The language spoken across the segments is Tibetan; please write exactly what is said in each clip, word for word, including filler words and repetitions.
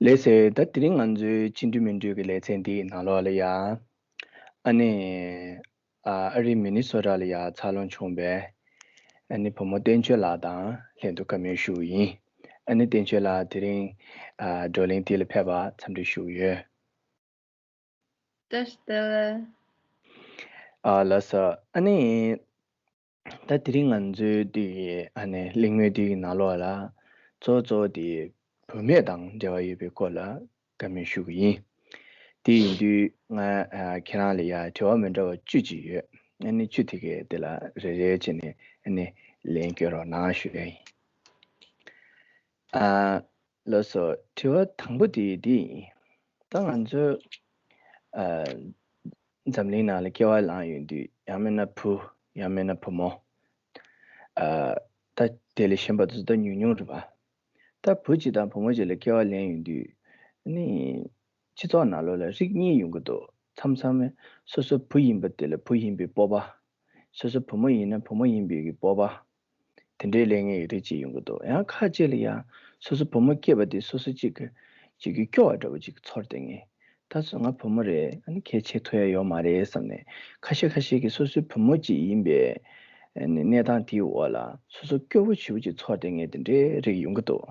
ལགས་སེ། ད་དེ་རིང་ང་ཚོའི་ཆེས་འགྲིག་མི་འགྲིག་གི་ལེ་ཚན་འདིའི་ནང་ལོགས་ལ་ཡ། ཨ་ནི། ཨ་ཨ་རི་མི་ནི་སོ་ཊ་ལ་ཡ་འཚར་ལོངས་བྱུང་བའི། ཨ་ནི་བུ་མོ་བསྟན་ཆོས་ལགས་དང་ལྷན་དུ་བཀའ་མོལ་ཞུ་གི་ཡིན། ཨ་ནི་བསྟན་ཆོས་ལགས་དེ་རིང་། ཨ་བགྲོ་གླེང་འདི་ལ་ཕེབས་པར་འཚམས་འདྲི་ཞུ་གི་ཡོད། བཀྲ་ཤིས་བདེ་ལེགས། ཨ་ལགས་སོ། ཨ་ནི། ད་དེ་རིང་ང་ཚོའི་འདི་ཨ་ནི་གླེང་མོལ་འདི་གི་ནང་ལོགས་ལ་གཙོ་བོ་གཙོ་བོ་དེ་བུད་མེད་དང་འབྲེལ་བ་ཡོད་པའི་སྐོར་ལ་བཀའ་མོལ་ཞུ་གི་ཡིན། དེ་ཡིན་དུས་ང་ཨ་ཁྱེད་རང་ལ་ཡ་དྲི་བ་མི་འདྲ་བ་བཅུ་ཅིག་ཡོད། ཨ་ནི་བཅུ་དེ་གའི་དེ་ལ་རེ་རེ་བྱས་ནས་ཨ་ནི་ལན་སྐྱོན་རོགས་གནང་ཞུ་ཡ་ཡིན། ཨ་ལགས་སོ། དྲི་བ་དང་པོ་དེ་འདི་ཡིན། ད་ང་ཚོ་ཨ་འཛམ་གླིང་ནང་ལ་སྐྱེ་བ་བླངས་ཡོང་དུས་ཡང་མིན་ན་བུ་ཡང་མིན་ན་བུ་མོ། ཨ་ད་དེ་ལས་གཞན་པ་དེ་ཚོ་ད་ཉུང་ཉུང་རེད་པ། ད་བུ་གཅིག་དང་བུ་མོ་གཅིག་ལ་སྐྱེ་བ་ལེན་ཡོང་དུས་ནི་སྤྱི་ཚོགས་ནང་ལོགས་ལ་རིགས་གཉིས་ཡོང་གི་འདུག་མཚམས་མཚམས་སོ་སོ་བུ་ཡིན་པ་དེ་ལ་བུ་ཡིན་པའི་སྤོབས་པ། སོ་སོ་བུ་མོ་ཡིན་ན་བུ་མོ་ཡིན་པའི་གི་སྤོབས་པ། དེ་འདྲའི་ལས་ངན་གྱི་རིགས་གཅིག་ཡོང་གི་འདུག་ཡང་ཁ་ཅིག་ལ་ཡང་སོ་སོ་བུ་མོ་སྐྱེས་པ་དེ་སོ་སོ་གཅིག་གི་གཅིག་གི་སྐྱོ་བ་འདྲ་བོ་ཅིག་ཚོར་བསྡད་མཁན། ད་སོ་ང་བུ་མོ་རེད། ཨ་ནི་གལ་ཆེ་ཐུབ་ཡ་ཡོད་མ་རེད་བསམ་ནས། ཁ་ཤས་ཁ་ཤས་ཀྱིས་སོ་སོའི་བུ་མོ་གཅིག་ཡིན་པའི་ཨ་ནི་གནས་སྟངས་དེའི་འོག་ལ་སོ་སོ་སྐྱོ་བོ་ཞེ་པོ་ཅིག་ཚོར་བསྡད་མཁན་དེ་འདྲའི་རིགས་ཡོང་གི་འདུག་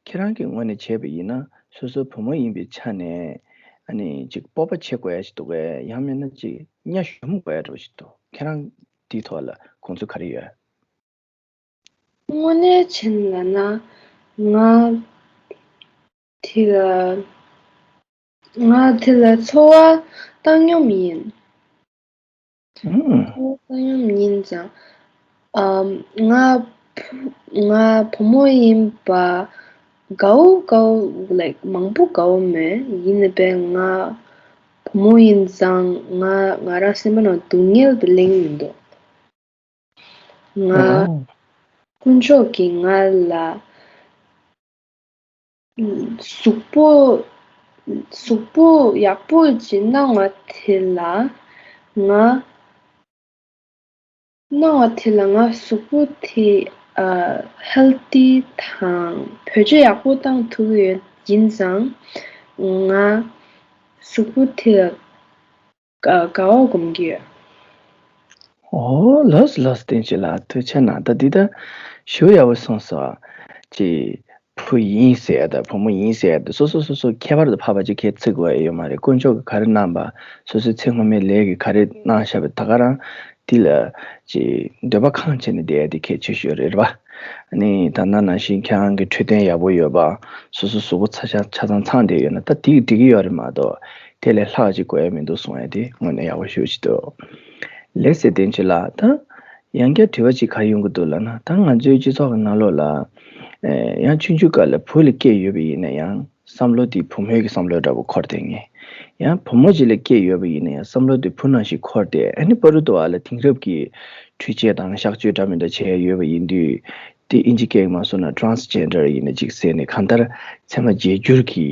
ཁྱེད་རང་གི་ངོས་ནས་བྱས་པ་ཡིན་ན་སོ་སོ་བུ་མོ་ཡིན་པའི་ཆ་ནས་ཨ་ནི་ཅིག་སྤོབས་པ་བྱེད་དགོས་ཡ་ཞིག་འདུག་གས། ཡང་མིན་ན་ཅིག་གཉའ་ཞུམ་དགོས་ཡ་འདྲ་བོ་ཞིག་འདུག་ཁྱེད་རང་དེའི་ཐོག་ལ་དགོངས་ཚུལ་ག་རེ་ཡོད། དངོས་གནས་བྱས་ན་ང་དེ་ལ་ང་དེ་ལ་ཚོར་བ་བཏང་མྱོང་མེད། ཚོར་བ་བཏང་མྱོང་མེད་ཙང་། ཨམ། ང་བུ་ང་བུ་མོ་ཡིན་པ་དགའ་བོ་དགའ་བོ་ལའིཀ་མང་པོ་དགའ་བོ་མེད། ཡིན་ནའི་ང་བུ་མོ་ཡིན་ཙང་ང་ང་རང་སེམས་པ་ནང་སྡུག་བསྔལ་དེ་གླེང་མི་འདུག་ང་ཨོ། དཀོན་མཆོག་གིས་ང་ལ་གཟུགས་པོ་གཟུགས་པོ་ཡག་པོ་ཅིག་གནང་བ་དེ་ལ་ང་གནང་བ་དེ་ལ་ང་གཟུགས་པོ་དེ་ཨ་ཧེལ་ཐི་དང་བེད་སྤྱོད་ཡག་པོ་བཏང་ཐུབ་ཀྱི་ཡོད། ཡིན་ཙང་ང་གཟུགས་པོ་དེ་ལ་དགའ་དགའ་བ་སྒོམ་གྱི་ཡོད། ཨོ་ལགས་ལགས། བསྟན་ཆོས་ལགས་ཐུགས་རྗེ་གནང་། ད་འདི་ད་ཞུ་ཡག་པོ་གསུངས་སོང་། ཅིག་བུ་ཡིན་ཟེར་ཡ་དང་བུ་མོ་ཡིན་ཟེར་ཡ་དེ་སོ་སོ་སོ་སོ་ཁྱད་པར་དུ་འཕགས་པ་ཅིག་ཁས་བརྩི་དགོས་ཡ་ཡོད་མ་རེད། དཀོན་མཆོག་གིས་ག་རེ་གནང་པ། སོ་སོའི་ཚེ་སྔོན་མའི་ལས་ཀྱིས་ག་རེ་གནང་བཞག་པ་ད་ག་རང་འདི་ལ་ཅིག་འདོད་པ་ཁེངས་བྱས་ནས་བསྡད་ཡ་དེ་གལ་ཆེ་ཤོས་རེད་པ། ཨ་ནི་ད་ནང་ནང་བཞིན་ཁྱེད་རང་གི་འཕྲོད་བསྟེན་ཡག་པོ་ཡོད་པ། སོ་སོ་གཟུགས་པོ་ཆ་ཆ་ཆ་ཚང་ཚང་བསྡད་ཡོད་ན་ད་དེ་འགྲིག་གི་ཡོད་རེད་མ་གཏོགས་དེ་ལས་ལྷག་ཅིག་དགོས་ཡ་མི་འདུག་གསུང་ཡ་དེ་དངོས་གནས་ཡག་པོ་ཞེ་པོ་ཅིག་འདུག་ལགས་སེ། བསྟན་ཆོས་ལགས། ད་ཡང་བསྐྱར་དྲི་བ་ཅིག་ག་རེ་ཡོང་གི་འདུག་ལབ་ན། ད་ང་ཚོའི་སྤྱི་ཚོགས་ཀྱི་ནང་ལོགས་ལ་ཨེ་ཡང་ཆུང་ཆུང་སྐབས་ལ་བུ་ལ་སྐྱེས་ཡོད་པ་ཡིན་ན་ཡང་བསམ་བློ་དེ་བུ་མོའི་གི་བསམ་བློ་འདྲ་པོ་འཁོར་བསྡད་མཁན། ཡང་བུ་མོ་ཅིག་ལ་སྐྱེས་ཡོད་པ་ཡིན་ན་ཡང་བསམ་བློ་དེ་བུ་ནང་བཞིན་འཁོར་ཏེ། ཨ་ནི་བར་དུ་བ་ལ་དེང་རབས་ཀྱི་འཕྲུལ་ཆས་དང་གཤག་བཅོས་འདྲ་མི་འདྲ་བྱས་ཡོད་པ་ཡིན་དུས། དེ་ཨིན་ཇི་སྐད་མ་སོང་ན་transgender ཡིན་ན་ཅིག་ཟེར་ནས་གང་ལྟར་མཚན་མ་བརྗེ་བསྒྱུར་གྱི་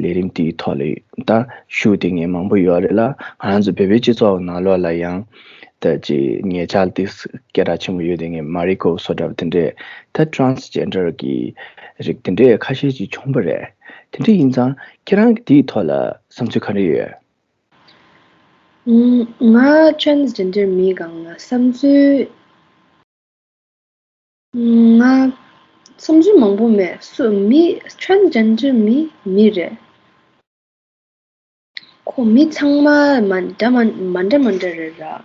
ལས་རིམ་དེའི་ཐོག་ལ་ད་ཞུགས་བསྡད་མཁན་མང་པོ་ཡོད་རེད་ལ། ང་རང་ཚོ་བོད་པའི་སྤྱི་ཚོགས་ནང་ལོགས་ལ་ཡང་ད་ཅིག་ཉེ་ཆར་དེ་སྐད་གྲགས་ཆེན་པོ་ཡོད་བསྡད་མཁན་མ་རི་ཀོ་སོགས་འདྲ་བ་དེ་འདྲས་ད་transgender གྱི་རིགས་དེ་འདྲས་ཁ་ཤས་ཅིག་བྱུང་བ་རེད། དེ་འདྲས་ཡིན་ཙང་ཁྱེད་རང་གི་དེའི་ཐོག་ལ་བསམ་ཚུལ་ག་རེ་ཡོད། ང་transgender མིའི་སྒང་ལ་བསམ་ཚུལ། ང་བསམ་ཚུལ་མང་པོ་མེད། སུ་མི་transgender མི་མི་རེད། ཁོ་མི་ཚང་མ་མ་འདྲ་མ་མ་འདྲ་མ་འདྲ་རེད་ར།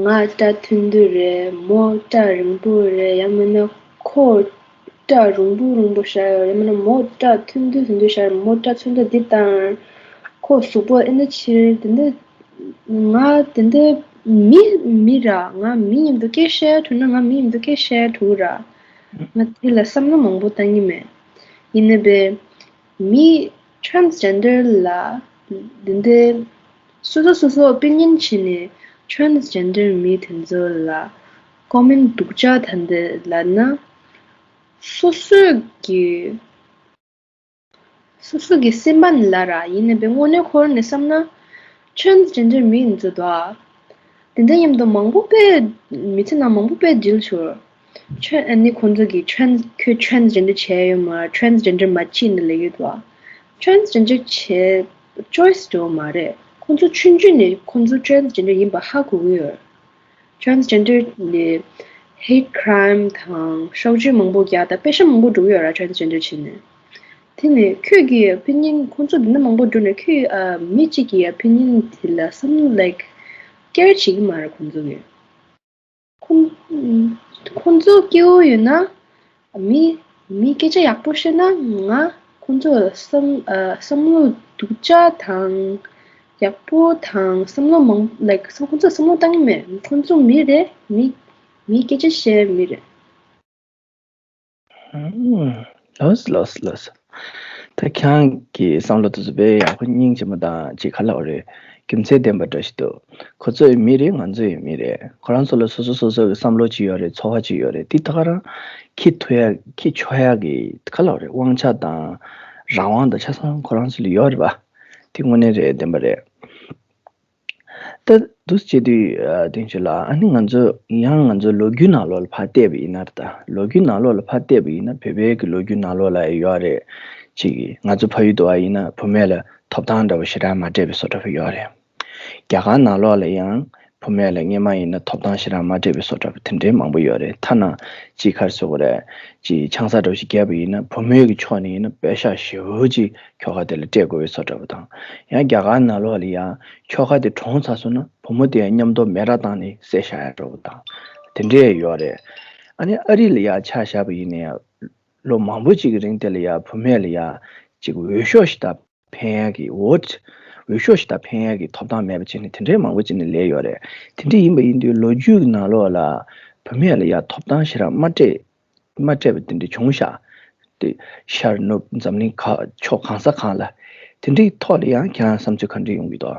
ང་སྐྲ་ཐུང་ཐུང་རེད། མོ་སྐྲ་རིང་པོ་རེད། ཡང་མིན་ན་ཁོ་སྐྲ་རིང་པོ་རིང་པོ་ཤར་ཡོད། ཡང་མིན་ན་མོ་སྐྲ་ཐུང་ཐུང་ཐུང་ཐུང་ཤར། མོ་སྐྲ་ཚོན་མདོག་འདི་ལྟར། ཁོ་གཟུགས་པོ་ཨེ་འདྲ་ཕྱིར་དེ་འདྲ། ང་དེ་འདྲ་མི་མི་ར། ང་མི་མཉམ་དུ་སྐད་བཤད་ཐུབ་ན་ང་མི་མཉམ་དུ་སྐད་བཤད་ཐུབ་ར། ང་དེ་ལ་བསམ་བློ་མང་པོ་བཏང་གི་མེད། ཡིན་ནའི་མི་transgender ལ་དེ་འདྲ་སོ་སོ་སོ་སོ་དཔེ་ཉེན་བྱས་ནས་transgender མི་དེ་ཚོ་ལ་ཀོ་མེན་སྡུག་ཅག་དེ་འདྲ་ལབ་ན། སོ་སོས་ཀྱི་སོ་སོ་གི་སེམས་པ་ནི་ལ་ར། ཡིན་ནའི་དངོས་གནས་འཁོར་ནས་བསམ་ན་transgender མི་ཡིན་ཚོད་དོ། དེ་འདྲ་མཉམ་དུ་མང་པོ་དཔེ་མི་ཚེ་ནང་མང་པོ་དཔེ་འགྲིལ་ཆོག་ཁྱོད་ཨ་ནི་ཁོང་ཚོ་གིས་trans ཁྱོད་transgender བྱས་ཡོད་མ་ར། transgender མ་བྱེད་ནི་ལབ་ཡོད་དོ། transgender་བྱེད་choice་འདྲ་བོ་མ་རེད། ཁོང་ཚོ་ཆུང་ཆུང་ནས་ཁོང་ཚོ་transgender་ཡིན་པ་ཧ་གོ་གི་ཡོད། Transgender་ནི་hate crime་དང་ཤོག་ཇུས་མང་པོ་རྒྱག་དང་པེ་ཤ་མང་པོ་འགྲོ་གི་ཡོད་ར། Transgender་བྱས་ནས། དེ་ནས་ཁྱོད་ཀྱི་opinion་ཁོང་ཚོ་འདི་འདྲ་མང་པོ་འགྲོ་ནས་ཁྱོད་ཨ་མི་གཅིག་གི་opinion་དེ་ལ་བསམ་བློ་like་care་བྱེད་ཀྱི་མ་རེད་ཁོང་ཚོ་གིས། ཁོང་ཁོང་ཚོ་སྐྱིད་པོ་ཡོད་ན། མི་མི་སྐད་ཆ་ཡག་པོ་བཤད་ན་ང་ཁོང་ཚོ་བསམ་ཨ་བསམ་བློ་སྡུག་ཅག་དང་ཡག་པོ་དང་བསམ་བློ་མང་like་ཁོང་ཚོ་བསམ་བློ་བཏང་གི་མེད། ཁོང་ཚོ་མི་རེད། མི་མི་སྐད་ཆ་བཤད་མི་རེད། ལོས་ལོས་ལོས། ད་ཁྱེད་རང་གི་བསམ་བློ་དེ་ཚོ་དཔེ་ཡག་པོ་སྙིང་རྗེ་མོ་དང་ཅིག་ག་ལབ་རེད། རྒྱུ་མཚན་ལྡན་པ་འདྲ་ཞིག་འདུག་ཁོ་ཚོ་ཡི་མི་རེད། ང་ཚོ་ཡི་མི་རེད། ཁོ་རང་ཚོ་ལ་སོ་སོ་སོ་སོ་གི་བསམ་བློ་ཅིག་ཡོད་རེད། ཚོར་བ་ཅིག་ཡོད་རེད། དེ་ད་ག་རང་ཁྱི་ཐུ་ཡ་ཁྱི་ཆོ་ཡ་གི་ག་ལབ་རེད། དབང་ཆ་དང་རང་དབང་དང་ཆ་ཚང་ཁོ་རང་ཚོ་ལ་ཡོད་རེད་པ། དེ་དངོས་གནས་རེད། བདེན་པ་རེད། ད་འདུག་སེ་བྱེད་དུས་ཨ་བདེན་ཆོས་ལགས། ཨ་ནི་ང་ཚོ་ཡང་ང་ཚོ་ལོ་རྒྱུས་ནང་ལོགས་ལ་ཕར་བལྟས་པ་ཡིན་ན་ད་ལོ་རྒྱུས་ནང་ལོགས་ལ་ཕར་བལྟས་པ་ཡིན་ན་བོད་པའི་གི་ལོ་རྒྱུས་ནང་ལོགས་ལ་ཡོད་རེད། ཅིག་ང་ཚོ་ཕ་ཡུལ་དུ་བ་ཡིན་ན་བུ་མོ་ལ་ཐོབ་ཐང་འདྲ་བོ་ཞེ་དྲག་མ་སྤྲད་པའི་བཟོ་འདྲ་བོ་ཡོད་རེད། རྒྱ་གར་ནང་ལོགས་ལ་ཡང་བུ་མོ་ལ་སྔོན་མ་ཡིན་ན་ཐོབ་ཐང་ཞེ་དྲག་མ་སྤྲད་པའི་བཟོ་འདྲ་བོ་དེ་འདྲའི་མང་པོ་ཡོད་རེད། ཐ་ན་ཅིག་ག་རེ་ཟེར་དགོས་རེད། ཅིག་ཆང་ས་འདྲ་བོ་ཞིག་བརྒྱབ་པ་ཡིན་ན་བུ་མོའི་གི་ཕྱོགས་ནས་ཡིན་ན་པེ་ཤག་ཞེ་པོ་ཅིག་ཁྱོ་ག་དེ་ལ་སྤྲད་དགོས་པའི་བཟོ་འདྲ་བོ་དང་། ཡང་རྒྱ་གར་ནང་ལོགས་ལ་ཡང་ཁྱོ་ག་དེ་གྲོངས་ཚར་སོང་ན་བུ་མོ་དེ་ཡང་མཉམ་དུ་མེ་ར་བཏང་ནས་བསད་བཞག་ཡ་འདྲ་བོ་དང་། དེ་འདྲས་ཡོད་རེད། ཨ་ནི་ཨ་རི་ལ་ཡང་ཆ་བཞག་པ་ཡིན་ན་ཡང་ལོ་མང་པོ་ཅིག་གི་རིང་དེ་ལ་ཡང་བུ་མོ་ལ་ཡང་ཅིག་འོས་ཤོག་ཞིག་ད་འཕེན་ཡ་གི་འོས་འོས་ཤོག་ཞིག་ད་འཕེན་ཡ་གི་ཐོབ་ཐང་མེད་པ་བྱས་ནས་དེ་འདྲས་མང་པོ་བྱས་ནས་ལས་ཡོད་རེད། དེ་འདྲས་ཡིན་པ་ཡིན་དུས་ལོ་རྒྱུས་ཀྱི་ནང་ལོགས་ལ་བུ་མོ་ལ་ཡང་ཐོབ་ཐང་ཞེ་དྲག་མ་སྤྲད། མ་སྤྲད་པ་དེ་འདྲ་བྱུང་ཤག་དེ་ཤར་ནུབ་འཛམ་གླིང་ཁ་ཕྱོགས་གང་ས་གང་ལ། དེ་འདྲའི་ཐོག་ལ་ཡང་ཁྱེད་རང་བསམ་ཚུལ་ག་འདྲ་ཡོང་གི་འདུག་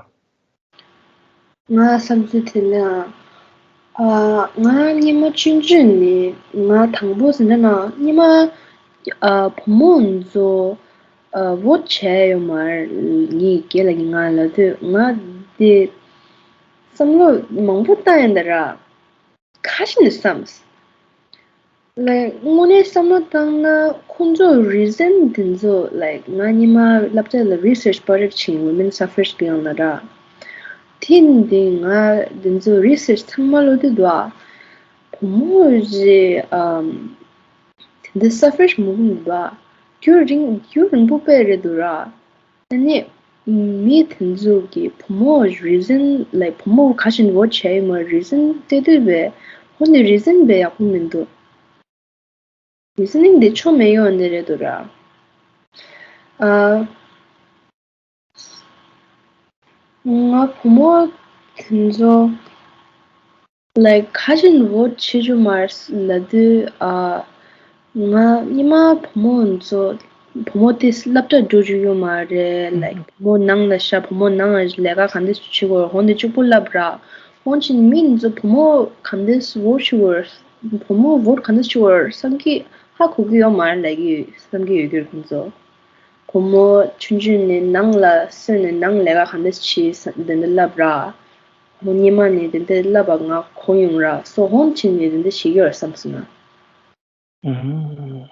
ང་བསམ་ཚུལ་དེ་ནི་ཨ་ང་སྔོན་མ་ཆུང་ཆུང་ནས་ང་དང་པོ་ཟེར་ན་ན་སྔོན་མ་ཨ་བུ་མོ་ཚོ་ཨ་བོ་ཊི་བྱས་ཡོད་མ་རེད། ངའི་སྐད་ལ་ང་ལབ་དུས་ང་དེ་བསམ་བློ་མང་པོ་བཏང་ཡིན་ད་ར། ཁ་ཤས་ནས་བསམས། Like དངོས་གནས་བསམ་བློ་བཏང་ན་ཁོང་ཚོ་reason དེ་ཚོ་like ང་སྔོན་མ་སློབ་གྲྭ་ལ་research་པར་རིག་ཕྱིན་women suffrage་གི་ཡང་ན་ར། དེ་འདི་ང་དེ་ཚོ་research་ཚང་མ་ལོ་དུས་དུ་ཨ། བུ་མོ་རེ་ཨམ། དེ་འདི་suffrage་མུ་གུ་འདུག་ཨ། རྒྱུན་རིང་རྒྱུན་རིང་པོ་དཔེ་རེད་འདུག་ར། ཨ་ནི། མི་དེ་ཚོ་གི་བུ་མོ་reason like་བུ་མོ་ག་ཞིག་vote་བྱས་ཡོད་མ་reason་དེ་དུས་བས་ཧོ་ནི་reason་བས་ཡག་པོ་མི་འདུག reasoning་དེ་ཆོ་མེད་ཡོད་ནི་རེད་འདུག་ར། ཨ། ང་བུ་མོ་དེ་ཚོ་like་ཁ་ཅིག་vote་བྱེད་རྒྱུ་མ་རེད་ལབ་དུས་ཨ། ང་སྔོན་མ་བུ་མོ་ཚོ་བུ་མོ་དེ་སློབ་གྲྭ་འགྲོ་རྒྱུ་ཡོད་མ་རེད། like་བུ་མོ་ནང་ལ་ཤ་བུ་མོ་ནང་ལ་ལས་ཀ་གང་འདྲ་བྱེད་དགོས་ཧོ་འདི་གཅིག་པུ་སློབ་ར། ཧོན་ཅིན་མིན་ཚོ་བུ་མོ་གང་འདྲ་vote་བྱེད་དགོས་བུ་མོ་vote་གང་འདྲ་བྱེད་དགོས་བསམ་གི་ཧ་གོ་གི་ཡོད་མ་རེད་ལབ་གི་བསམ་གི་ཡོད་གི་རེད་ཁོང་ཚོ། བུ་མོ་ཆུང་ཆུང་ནས་ནང་ལ་སོན་ནས་ནང་ལས་ཀ་གང་འདྲ་བྱེད་ས་འདི་འདྲ་བསླབ་ར། ཧོ་སྔོན་མ་ནས་འདི་འདྲ་བསླབ་པ་ང་གོ་ཡོང་ར་སོ་ཧོན་ཕྱིན་ནས་འདི་འདྲ་བྱེད་ཀྱི་ཡོད་ར་བསམ་སོང་ན། ཨུམ།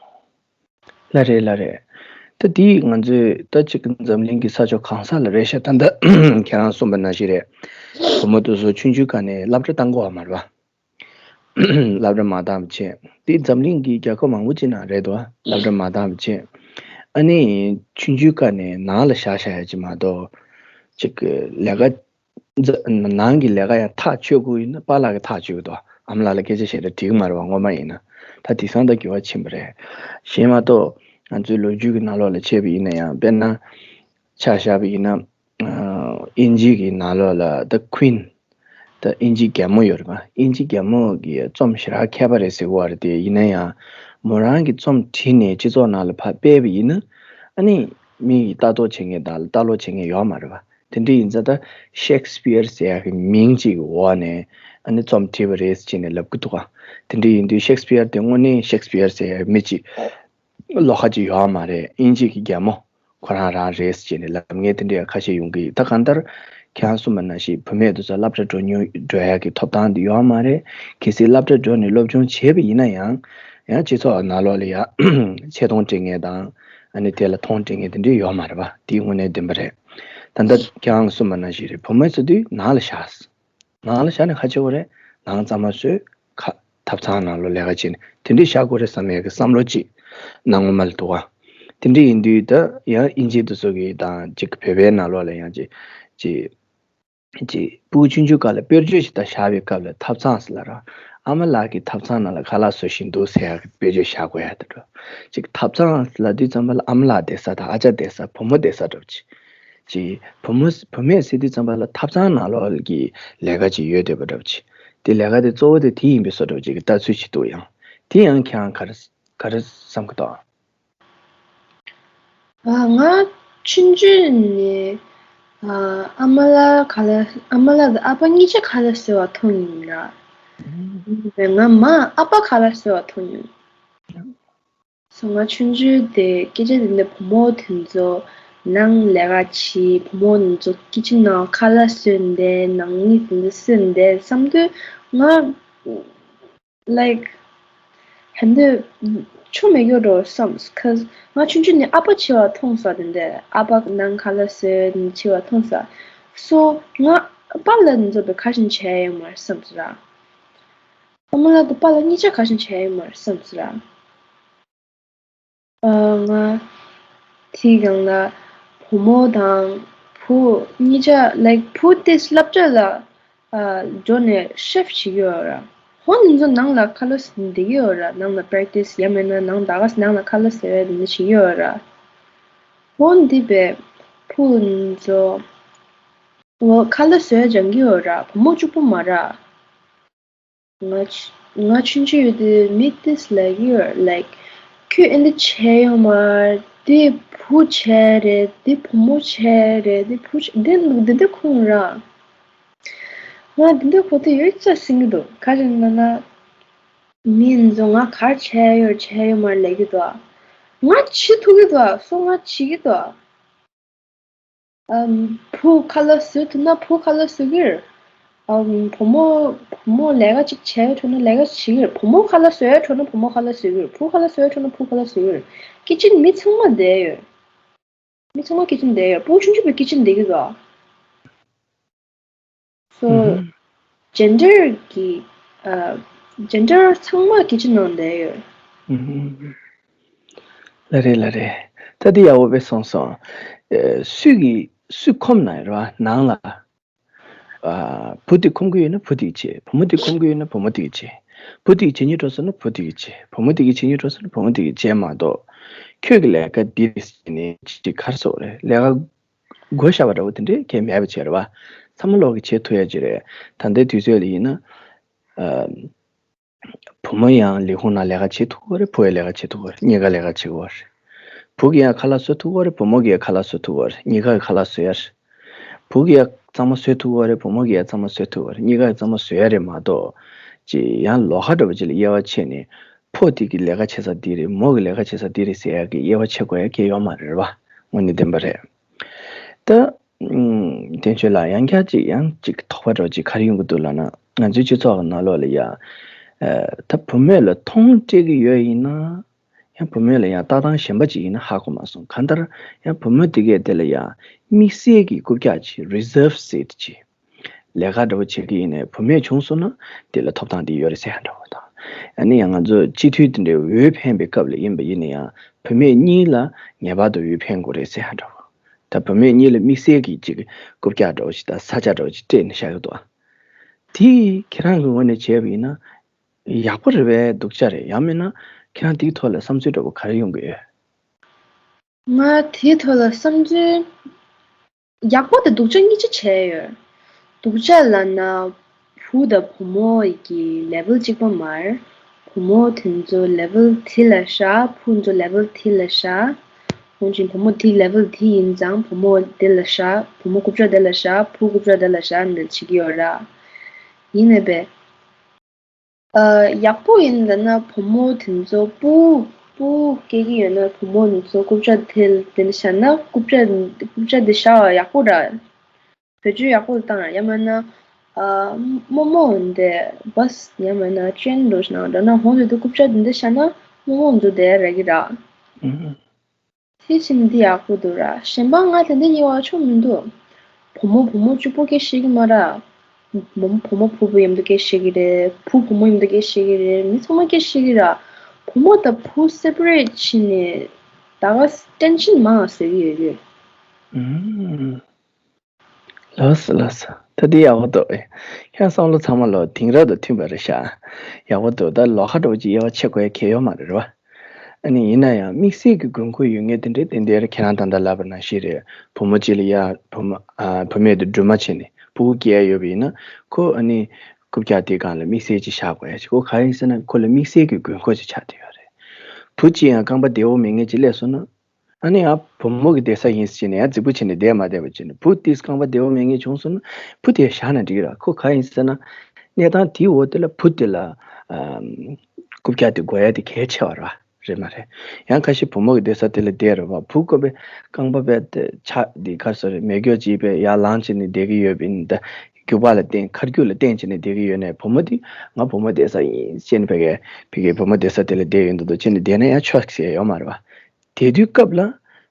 ལ་རེད་ལ་རེད། ད་དེ་ང་ཚོས་ད་ཅིག་འཛམ་གླིང་གི་ས་ཕྱོགས་གང་ས་ལ་རེད་ཤག་ད་ལྟ་ཁྱེད་རང་གསུངས་པ་ནང་བཞིན་རེད། བུ་མོ་དེ་ཚོ་ཆུང་ཆུང་སྒང་ནས་སློབ་གྲྭ་བཏང་དགོས་པ་མ་རེད་པ། སློབ་གྲྭ་མ་བཏང་བ་བྱས། དེ་འཛམ་གླིང་གི་རྒྱལ་ཁབ་མང་པོ་ཅིག་ནང་རེད་དོ། སློབ་གྲྭ་མ་བཏང་བ་བྱས། ཨ་ནི་ཆུང་ཆུང་སྒང་ནས་ནང་ལ་བཞག་བཞག་ཡ་ཅིག་མ་གཏོགས། ཅིག་ལས་ཀ་ནང་གི་ལས་ཀ་ཡང་ཐག་ཆོད་དགོས་ཡིན་ན་པཱ་ལགས་ཀྱིས་ཐག་ཆོད་དོ། ཨ་མ་ལགས་ལ་སྐད་ཆ་བཤད་ན་འགྲིག་གི་མ་རེད་པ་སྔོན་མ་ཡིན་ན། ད་དེང་སང་ད་འགྱུར་བ་ཕྱིན་པ་རེད། གཞན་མ་གཏོགས་ང་ཚོའི་ལོ་རྒྱུས་ཀྱི་ནང་ལོགས་ལ་བྱས་པ་ཡིན་ན་ཡང་དཔེར་ན། ཆ་བཞག་པ་ཡིན་ན། ཨ་དབྱིན་ཇི་གི་ནང་ལོགས་ལ་the Queen། ད་དབྱིན་ཇི་རྒྱལ་མོ་ཡོད་རེད་པ། དབྱིན་ཇི་རྒྱལ་མོ་གི་རྩོམ་ཞེ་དྲག་མཁས་པ་རེད་ཟེར་གི་ཡོད་རེད་དེ་ཡིན་ན་ཡང་། མོ་རང་གི་རྩོམ་བྲིས་ནས་སྤྱི་ཚོགས་ནང་ལ་ཕར་སྤེལ་བ་ཡིན་ན། ཨ་ནི་མི་ཡིས་ལྟ་རྟོག་བྱེད་མཁན་དང་ལྟ་ཀློག་བྱེད་མཁན་ཡོད་མ་རེད་པ། དེ་འདྲ་ཡིན་ཙང་ད་ཤེག་སི་པི་ཡར་ཟེར་ཡག་གི་མིང་གཅིག་གི་འོག་ནས་ཨ་ནི་རྩོམ་བྲིས་པ་རེད་ཟེར་ནས་ལབ་གི་འདུག་ག་དེ་འདྲ་ཡིན་དུས་ཤེག་སི་པི་ཡར་དེ་དངོས་གནས་ཤེག་སི་པི་ཡར་ཟེར་ཡག་མི་གཅིག་ལོགས་ཀ་གཅིག་ཡོད་མ་རེད། དབྱིན་ཇི་གི་རྒྱལ་མོ་ཁོ་རང་རང་རེད་ཟེར་ནས་ལབ་མཁན་དེ་འདྲ་ཁ་ཤས་ཡོང་གི། ད་གང་ལྟར་ཁྱེད་རང་གསུངས་པ་ནང་བཞིན་བུད་མེད་དེ་ཚོ་སློབ་གྲྭ་འགྲོ་མྱོང་འགྲོ་ཡག་གི་ཐོབ་ཐང་དེ་ཡོད་མ་རེད། གལ་སྲིད་སློབ་གྲྭ་འགྲོ་ནས་སློབ་སྦྱོང་བྱས་པ་ཡིན་ན་ཡང་། ཡང་སྤྱི་ཚོགས་ནང་ལོགས་ལ་ཡང་ཆེ་མཐོང་སྤྲད་མཁན་དང་། ཨ་ནི་དེ་ལ་མཐོང་དྲན་མཁན་དེ་འདྲ་ཡོད་མ་རེད་པ། དེ་དངོས་གནས་བདེན་པ་རེད། ད་ལྟ་ཁྱེད་རང་གསུངས་པ་ནང་བཞིན་རེད། བུ་མོ་ཟེར་དུས་ནང་ལ་བཞག་ནང་ལ་བཞག་ནས་ག་བྱེད་དགོས་རེད། ནང་གཙང་མ་བཟོས། ཁ་ཐབ་ཚང་ནང་ལོགས་ལས་ཀ་བྱེད་ནས་དེ་འདྲས་བཞག་དགོས་རེད་བསམ་ཡག་གི་བསམ་བློ་ཅིག་ནང་ངོ་མ་ལ་འདུག་ག་དེ་འདྲས་ཡིན་དུས་ད་ཡང་དབྱིན་ཇི་དེ་ཚོ་གི་དང་ཅིག་བོད་པའི་ནང་ལོགས་ལ་ཡང་ཅིག་ཅིག་ཅིག་སྤུ་གུ་ཆུང་ཆུང་སྒང་ལ་དཔེར་བརྗོད་ཅིག་ད་བཞག་པའི་སྐབས་ལ་ཐབ་ཚང་ཟེར་ལབ་ར། ཨ་མ་ལགས་ཀྱིས་ཐབ་ཚང་ནང་ལ་ཁ་ལག་བཟོ་བཞིན་འདུག་ཟེར་ཡག་གི་དཔེར་བརྗོད་བཞག་དགོས་ཡག་དེ་འདྲ། ཅིག་ཐབ་ཚང་ལབ་དུས་ཙམ་པ་ལ་ཨ་མ་ལགས་བསྡད་ས་དང་ཨ་ཅག་བསྡད་ས་བུ་མོ་བསྡད་ས་འདྲ་པོ་ཅིག་ཅིག་བུ་མོ་བུ་མོས་ཟེར་དུས་ཙམ་པ་ལ་ཐབ་ཚང་ནང་ལོགས་ཀྱི་ལས་ཀ་ཅིག་ཡོད་བསྡད་པ་འདྲ་པོ་ཅིག་དེ་ལས་ཀ་དེ་གཙོ་བོ་དེ་དེ་ཡིན་པའི་བཟོ་འདྲ་པོ་ཅིག་གི་ལྟ་ཚུལ་ཅིག་འདུག་ཡང་དེ་ཡང་ཁྱེད་རང་ག་རེ་ག་རེ་བསམ་གི་འདུག་ཨ། ང་ཆུང་ཆུང་ནས་ཨ་ཨ་མ་ལགས་ཁ་ལག་ཨ་མ་ལགས་དང་ཨ་ཕ་གཉིས་ཆ་ཁ་ལག་བཟོ་བ་མཐོང་མྱོང་ར། ཡིན་པས་ང་མ་ཨ་ཕ་ཁ་ལག་བཟོ་བ་མཐོང་མྱོང་། སོ་ང་ཆུང་ཆུང་དེ་སྐད་ཆ་དེ་འདྲ་བུ་མོ་དེ་ཚོ་ནང་ལས་ཀ་བྱེད། བུ་མོ་དེ་ཚོ་ཀི་ཅིན་ནང་ཁ་ལག་བཟོས་བསྡད། ནང་མི་དེ་ཚོ་བཟོས་བསྡད་བསམ་དུས་ང་like ཧན་དེ་ཆོ་མེད་ཡོད་འགྲོ་བསམ། cause ང་ཆུང་ཆུང་ནས་ཨ་ཕ་འཆི་བ་མཐོང་ས་དེ་འདྲ། ཨ་ཕ་ནང་ཁ་ལག་བཟོས་འཆི་བ་མཐོང་ས། སོ་ང་པཱ་ལགས་དེ་ཚོ་བས་ག་ཞིག་བྱས་ཡོད་མ་རེད་བསམ་སོང་ར། ཨ་མ་ལགས་དང་པཱ་ལགས་གཉིས་ཆ་ག་ཞིག་བྱས་ཡོད་མ་རེད་བསམ་སོང་ར། ཨ། ང་དེའི་སྒང་ལ་བུ་མོ་དང་བུ་གཉིས་ཆ་like བུ་དེ་སློབ་གྲྭ་ལ་ཨ་འགྲོ་ནས་ཤིཕ་བྱེད་ཀྱི་ཡོད་ར། ཧོན་ཚོ་ནང་ལ་ཁ་ལག་བསྡད་ཀྱི་ཡོད་ར། ནང་ལ་པེ་རེག་ཊི་སི་ཡང་མིན་ན་ནང་ད་ག་ནང་ལ་ཁ་ལག་བཟོ་ཡ་དེ་འདྲ་བྱེད་ཀྱི་ཡོད་ར། ཧོན་དེ་བས་བུ་ཚོ་ཁ་ལག་བཟོ་ཡ་སྦྱང་གི་ཡོད་ར། བུ་མོ་གཅིག་པོ་མ་ར། ང་ཆ་ང་ཆུང་ཆུང་ཡོད་དུས་མི་དེས་ལབ་ཀྱི་ཡོད་རེད། like ཁྱོད་ཨེ་འདི་བྱས་ཡོད་མ་རེད། འདི་བུ་བྱས་རེད། འདི་བུ་མོ་བྱས་རེད། འདི་བུ་བྱས་འདི་འདི་འདི་ཁུངས་ར། ང་འདི་འདི་གོ་དུས་ཡོད་ཅག་ཟིན་གྱི་འདུག་ག་རེ་ན་ན། མི་ཚོ་ང་ག་རེ་བྱས་ཡོད་བྱས་ཡོད་མ་རེད་ལབ་ཀྱི་འདུག་ང་བྱེད་ཐུབ་ཀྱི་འདུག་སོ་ང་བྱེད་ཀྱི་འདུག་ཨམ། བུ་ཁ་ལག་བཟོ་ཐུབ་ན་བུ་ཁ་ལག་བཟོ་གི་རེད། ཨམ། བུ་མོ་བུ་མོ་ལས་ཀ་ཅིག་བྱས་འགྲོ་ན་ལས་ཀ་ཅིག་བྱེད་ཀྱི་རེད། བུ་མོ་ཁ་ལག་བཟོ་ཡ་འགྲོ་ན་བུ་མོ་ཁ་ལག་བཟོ་གི་རེད། བུ་ཁ་ལག་བཟོ་ཡ་འགྲོ་ན་བུ་ཁ་ལག་བཟོ་གི་རེད། ཀི་ཅིན་མི་ཚང་མ་བསྡད་ཡོད། མི་ཚང་མ་ཀི་ཅིན་བསྡད་ཡོད། སྤུ་གུ་ཆུང་ཆུང་བས་ཀི་ཅིན་བསྡད་ཀྱི་འདུག་སོ། ཨུ་ཧུམ། ཇེན་ཌར་གྱི་ཨ། ཇེན་ཌར་ཚང་མ་ཀི་ཅིན་ནང་བསྡད་ཡོད། ཨུ་ཧུམ། ལགས་རེད་ལགས་རེད། ད་འདི་ཡག་པོ་དཔེ་གསུངས་སོང་། ཨེ། སུས་ཀྱིས་སུས་ཁོམ་ན་རེད་བ་ནང་ལ། ཨ། བུ་དེ་ཁོམ་གྱི་ཡོད་ན་བུ་དེ་གིས་བྱེད། བུ་མོ་དེ་ཁོམ་གྱི་ཡོད་ན་བུ་མོ་དེ་གིས་བྱེད། བུ་དེ་གིས་བྱེད་སྙིང་འདོད་སོང་ན་བུ་དེ་གིས་བྱེད། བུ་མོ་དེ་གིས་བྱེད་སྙིང་འདོད་སོང་ན་བུ་མོ་དེ་གིས་བྱེད་མ་གཏོགས། ཁྱོད་ཀྱི་ལས་ཀ་འདི་རེད་ཟེར་ནས་ཅིག་ག་རེ་ཟེར་དགོས་རེད། ལས་ཀ་བགོ་བཞག་པ་འདྲ་བོ་དེ་འདྲས་གང་ཡང་མེད་པ་བྱས་རེད་བ། ཚང་མ་ལོག་གིས་བྱེད་ཐུབ་ཡ་ཅིག་རེད། ད་ལྟའི་དུས་ཚོད་ལ་ཡིན་ན། ཨ། བུ་མོ་ཡང་ལས་ཁུངས་ནང་ལས་ཀ་བྱེད་ཐུབ་ཀྱི་ཡོད་རེད། བུ་ཡང་ལས་ཀ་བྱེད་ཐུབ་ཀྱི་ཡོད་རེད། གཉིས་ཀ་ལས་ཀ་བྱེད་ཀྱི་ཡོད་རེད། བུ་གིས་ཡང་ཁ་ལག་བཟོ་ཐུབ་ཀྱི་ཡོད་རེད། བུ་མོ་གིས་ཡང་ཁ་ལག་བཟོ་ཐུབ་ཀྱི་ཡོད་རེད། གཉིས་ཀ་གིས་ཁ་ལག་བཟོ་ཡ་རེད། བུ་གིས་ཡང་གཙང་མ་བཟོ་ཐུབ་ཀྱི་ཡོད་རེད། བུ་མོ་གིས་ཡང་གཙང་མ་བཟོ་ཐུབ་ཀྱི་ཡོད་རེད། གཉིས་ཀ་གིས་གཙང་མ་བཟོ་ཡ་རེད་མ་གཏོགས། ཅིག་ཡང་ལོགས་ཀ་འདྲ་བོ་ཅིག་ལ་དབྱེ་བ་ཕྱེ་ནས། ཕོ་དེ་གི་ལས་ཀ་བྱེད་ས་འདི་རེད། མོ་གི་ལས་ཀ་བྱེད་ས་འདི་རེད་ཟེར་ཡ་གི་དབྱེ་བ་ཕྱེ་དགོས་ཡ་གང་ཡང་ཡོད་མ་རེད་བ། དངོས་གནས་བདེན་པ་རེད། ད། ཨུམ། བསྟན་ཆོས་ལགས། ཡང་བསྐྱར་ཅིག་ཡང་ཅིག་དོགས་པ་འདྲ་བོ་ཅིག་ག་རེ་ཡོང་གི་འདུག་ལབ་ན། ང་ཚོའི་སྤྱི་ཚོགས་ཀྱི་ནང་ལོགས་ལ་ཡ། ཨ། ད་བུ་མོ་ལ་མཐོང་སྤྲད་ཀྱི་ཡོད་ཡིན་ན། ཡང་བུ་མོ་ལ་ཡང་ལྟ་སྟངས་གཞན་པ་ཅིག་ཡིན་ན་ཧ་གོ་མ་སོང་། གང་ལྟར་ཡང་བུ་མོ་དེ་གས་དེ་ལ་ཡ་དམིགས་བསལ་གྱི་རྐུབ་བཀྱག་ཅིག reserve seat ཅིག་ལས་ཀ་འདྲ་བོ་བྱེད་ཀྱི་ཡིན་ནའི་བུད་མེད་བྱུང་སོང་ན་དེ་ལ་ཐོབ་ཐང་དེ་ཡོད་རེད་ཟེར་ཡ་འདྲ་བོ་དང་། ཨ་ནི་ཡང་ང་ཚོ་སྤྱི་འཐུས་དེ་འདྲའི་འོས་འཕེན་པའི་སྐབས་ལ་ཡིན་པ་ཡིན་ན་ཡང་བུད་མེད་གཉིས་ལ་ངེས་པར་དུ་འོས་འཕེན་དགོས་རེད་ཟེར་ཡ་འདྲ་བོ། ད་བུད་མེད་གཉིས་ལ་དམིགས་བསལ་གྱི་ཅིག་རྐུབ་བཀྱག་འདྲ་བོ་ཞིག་དང་ས་ཆ་འདྲ་བོ་ཞིག་སྤྲད་ནས་བཞག་གི་འདུག་དེ་ཁྱེད་རང་གི་ངོས་ནས་བྱས་པ་ཡིན་ན་ཡག་པོ་རེད་པས་སྡུག་ཅག་རེད། ཡང་མིན་ན་ཁྱེད་རང་དེའི་ཐོག་ལ་བསམ་ཚུལ་འདྲ་བོ་ག་རེ་ཡོང་གི་ཡོད། ང་དེའི་ཐོག་ལ་བསམ་ཚུལ། ཡག་པོ་དང་སྡུག་ཅག་གཉིས་ཆ་བྱས་ཡོད། སྡུག་ཅག་ལབ་ན་བུ་དང་བུ་མོ་གི་ལེ་ཝལ་གཅིག་པ་མ་རེད། བུ་མོ་དེ་ཚོ་ལེ་ཝལ་དེ་ལ་བཞག་བུ་ཚོ་ལེ་ཝལ་དེ་ལ་བཞག་འོན་ཀྱང་བུ་མོ་དེ་ལེ་ཝལ་དེ་ཡིན་ཙང་བུ་མོ་དེ་ལ་བཞག་བུ་མོ་རྐུབ་བཀྱག་དེ་ལ་བཞག་བུ་རྐུབ་བཀྱག་དེ་ལ་བཞག་འདི་བྱེད་ཀྱི་ཡོད་ར། ཡིན་ནའི་བས། ཨ། ཡག་པོ་ཡིན་ལབ་ན་བུ་མོ་དེ་ཚོ་སྤུ་སྤུ་སྐྱེ་གི་ཡོད་ན་བུ་མོ་དེ་ཚོ་རྐུབ་བཀྱག་དེ་དེ་འདྲ་བཞག་ན་རྐུབ་བཀྱག་རྐུབ་བཀྱག་དེ་བཞག་པ་ཡག་པོ་ར། བེད་སྤྱོད་ཡག་པོ་བཏང་ར། ཡང་མིན་ན་ཨ་རྨོ་མོ་འདི་བྷ་སི་ཡང་མིན་ན་ཊེན་འགྲོ་ཞིག་ནང་འགྲོ་ན་འོང་དུས་དུ་རྐུབ་བཀྱག་དེ་འདྲ་བཞག་ན་རྨོ་མོ་དེ་ཚོ་བསྡད་ར་གི་ར། ཨུ་ཧུ། དེ་བྱས་ན་འདི་ཡག་པོ་འདུག་ར། གཞན་པ་ང་དེ་འདྲ་ཉེ་བ་ཆོ་མི་འདུག་བུ་མོ་བུ་མོ་གཅིག་པོ་སྐད་ཤེས་ཀྱི་མ་ར། བུ་བུ་མོ་བུ་བུ་མཉམ་དུ་སྐད་ཤེས་ཀྱི་རེད། བུ་བུ་མོ་མཉམ་དུ་སྐད་ཤེས་ཀྱི་རེད། མི་ཚང་མ་སྐད་ཤེས་ཀྱི་ར། བུ་མོ་དང་བུ་སེ་པ་རེཊ་བྱས་ནས་ད་ག་ཊེན་ཤན་མང་ཟེར་གྱི་ཡོད་རེད། ཨུམ། ལགས་སོ་ལགས་སོ། ད་འདི་ཡག་པོ་འདུག་ཨེ། ཁྱེད་བསམ་བློ་ཚང་མ་ལོ་དེང་རབས་དང་མཐུན་པ་རེད་ཤག་ཡག་པོ་འདུག་ད་ལོགས་ཀ་འདྲ་བོ་ཅིག་དབྱེ་བ་ཕྱེ་དགོས་ཡ་གལ་ཡོད་མ་རེད་རེད་བ། ཨ་ནི་ཡིན་ན་ཡང་དམིགས་བསལ་གྱི་དགོས་མཁོ་ཡོད་མཁན་དེ་འདྲས་དེ་འདྲས་ཁྱེད་རང་ད་ལྟ་ལབ་པ་ནང་བཞིན་རེད། བུ་མོ་གཅིག་ལ་ཡ་བུ་མོ་ཨ་བུད་མེད་དེ་སྦྲུམ་མ་བྱས་ནས་ཕྲུ་གུ་སྐྱེ་ཡ་ཡོད་པ་ཡིན་ན་ཁོ་ཨ་ནི་རྐུབ་བཀྱག་དེའི་སྒང་ལ་དམིགས་བསལ་ཅིག་བཞག་དགོས་ཡ་ཅིག་ཁོ་ག་རེ་ཡིན་ཟེར་ན་ཁོ་ལ་དམིགས་བསལ་གྱི་དགོས་མཁོ་ཅིག་ཆགས་བསྡད་ཡོད་རེད། བུ་གཅིག་ཡང་རྐང་པ་བདེ་བོ་མེད་མཁན་ཅིག་སླེབས་སོང་ན། ཨ་ནི་ཡང་བུ་མོ་གི་བསྡད་ས་ཡིན་ཟེར་ནས་ཡང་རྫིག་པོ་བྱས་ནས་བསྡད་མ་བསྡད་པ་བྱས་ནས་བུ་དེས་རྐང་པ་བདེ་བོ་མེད་མཁན་བྱུང་སོང་ན་བུ་དེ་བཞག་ན་འགྲིག་གི་རེད། ཁོ་ག་ཡིན་ཟེར་ན་གནས་སྟངས་དེའི་འོག་དེ་ལ་བུ་དེ་ལ་ཨམ། རྐུབ་བཀྱག་དེ་དགོས་ཡ་དེ་གལ་ཆེ་བ་རེད་བ། རེད་མ་རེད། ཡང་ཁ་ཤས་བུ་མོ་གི་བསྡད་ས་དེ་ལ་བསྡད་རེད་བ། བུ་ཁོ་པའི་རྐང་པ་པའི་དེ་ཆག་དེ་ག་རེ་ཟེར་རེད། མེ་སྒྱོགས་ཅིག་པའི་ཡར་ལངས་བྱས་ནས་བསྡད་ཀྱི་ཡོད་པ་ཡིན་ད། རྒྱུག་པ་ལ་བརྟེན་ཁ་རྒྱུག་ལ་བརྟེན་བྱས་ནས་བསྡད་ཀྱི་ཡོད་ནས་བུ་མོ་དེ་ང་བུ་མོ་བསྡད་ས་ཡིན་ཟེར་ནས་ཕ་གི་ཕ་གི་བུ་མོ་བསྡད་ས་དེ་ལ་བསྡད་ཡོད་འདུག་འདུག་བྱས་ནས་བསྡད་ན་ཡང་ཆོག་ཟེར་ཡོད་མ་རེད་བ། དེ་དུས་སྐབས་ལ་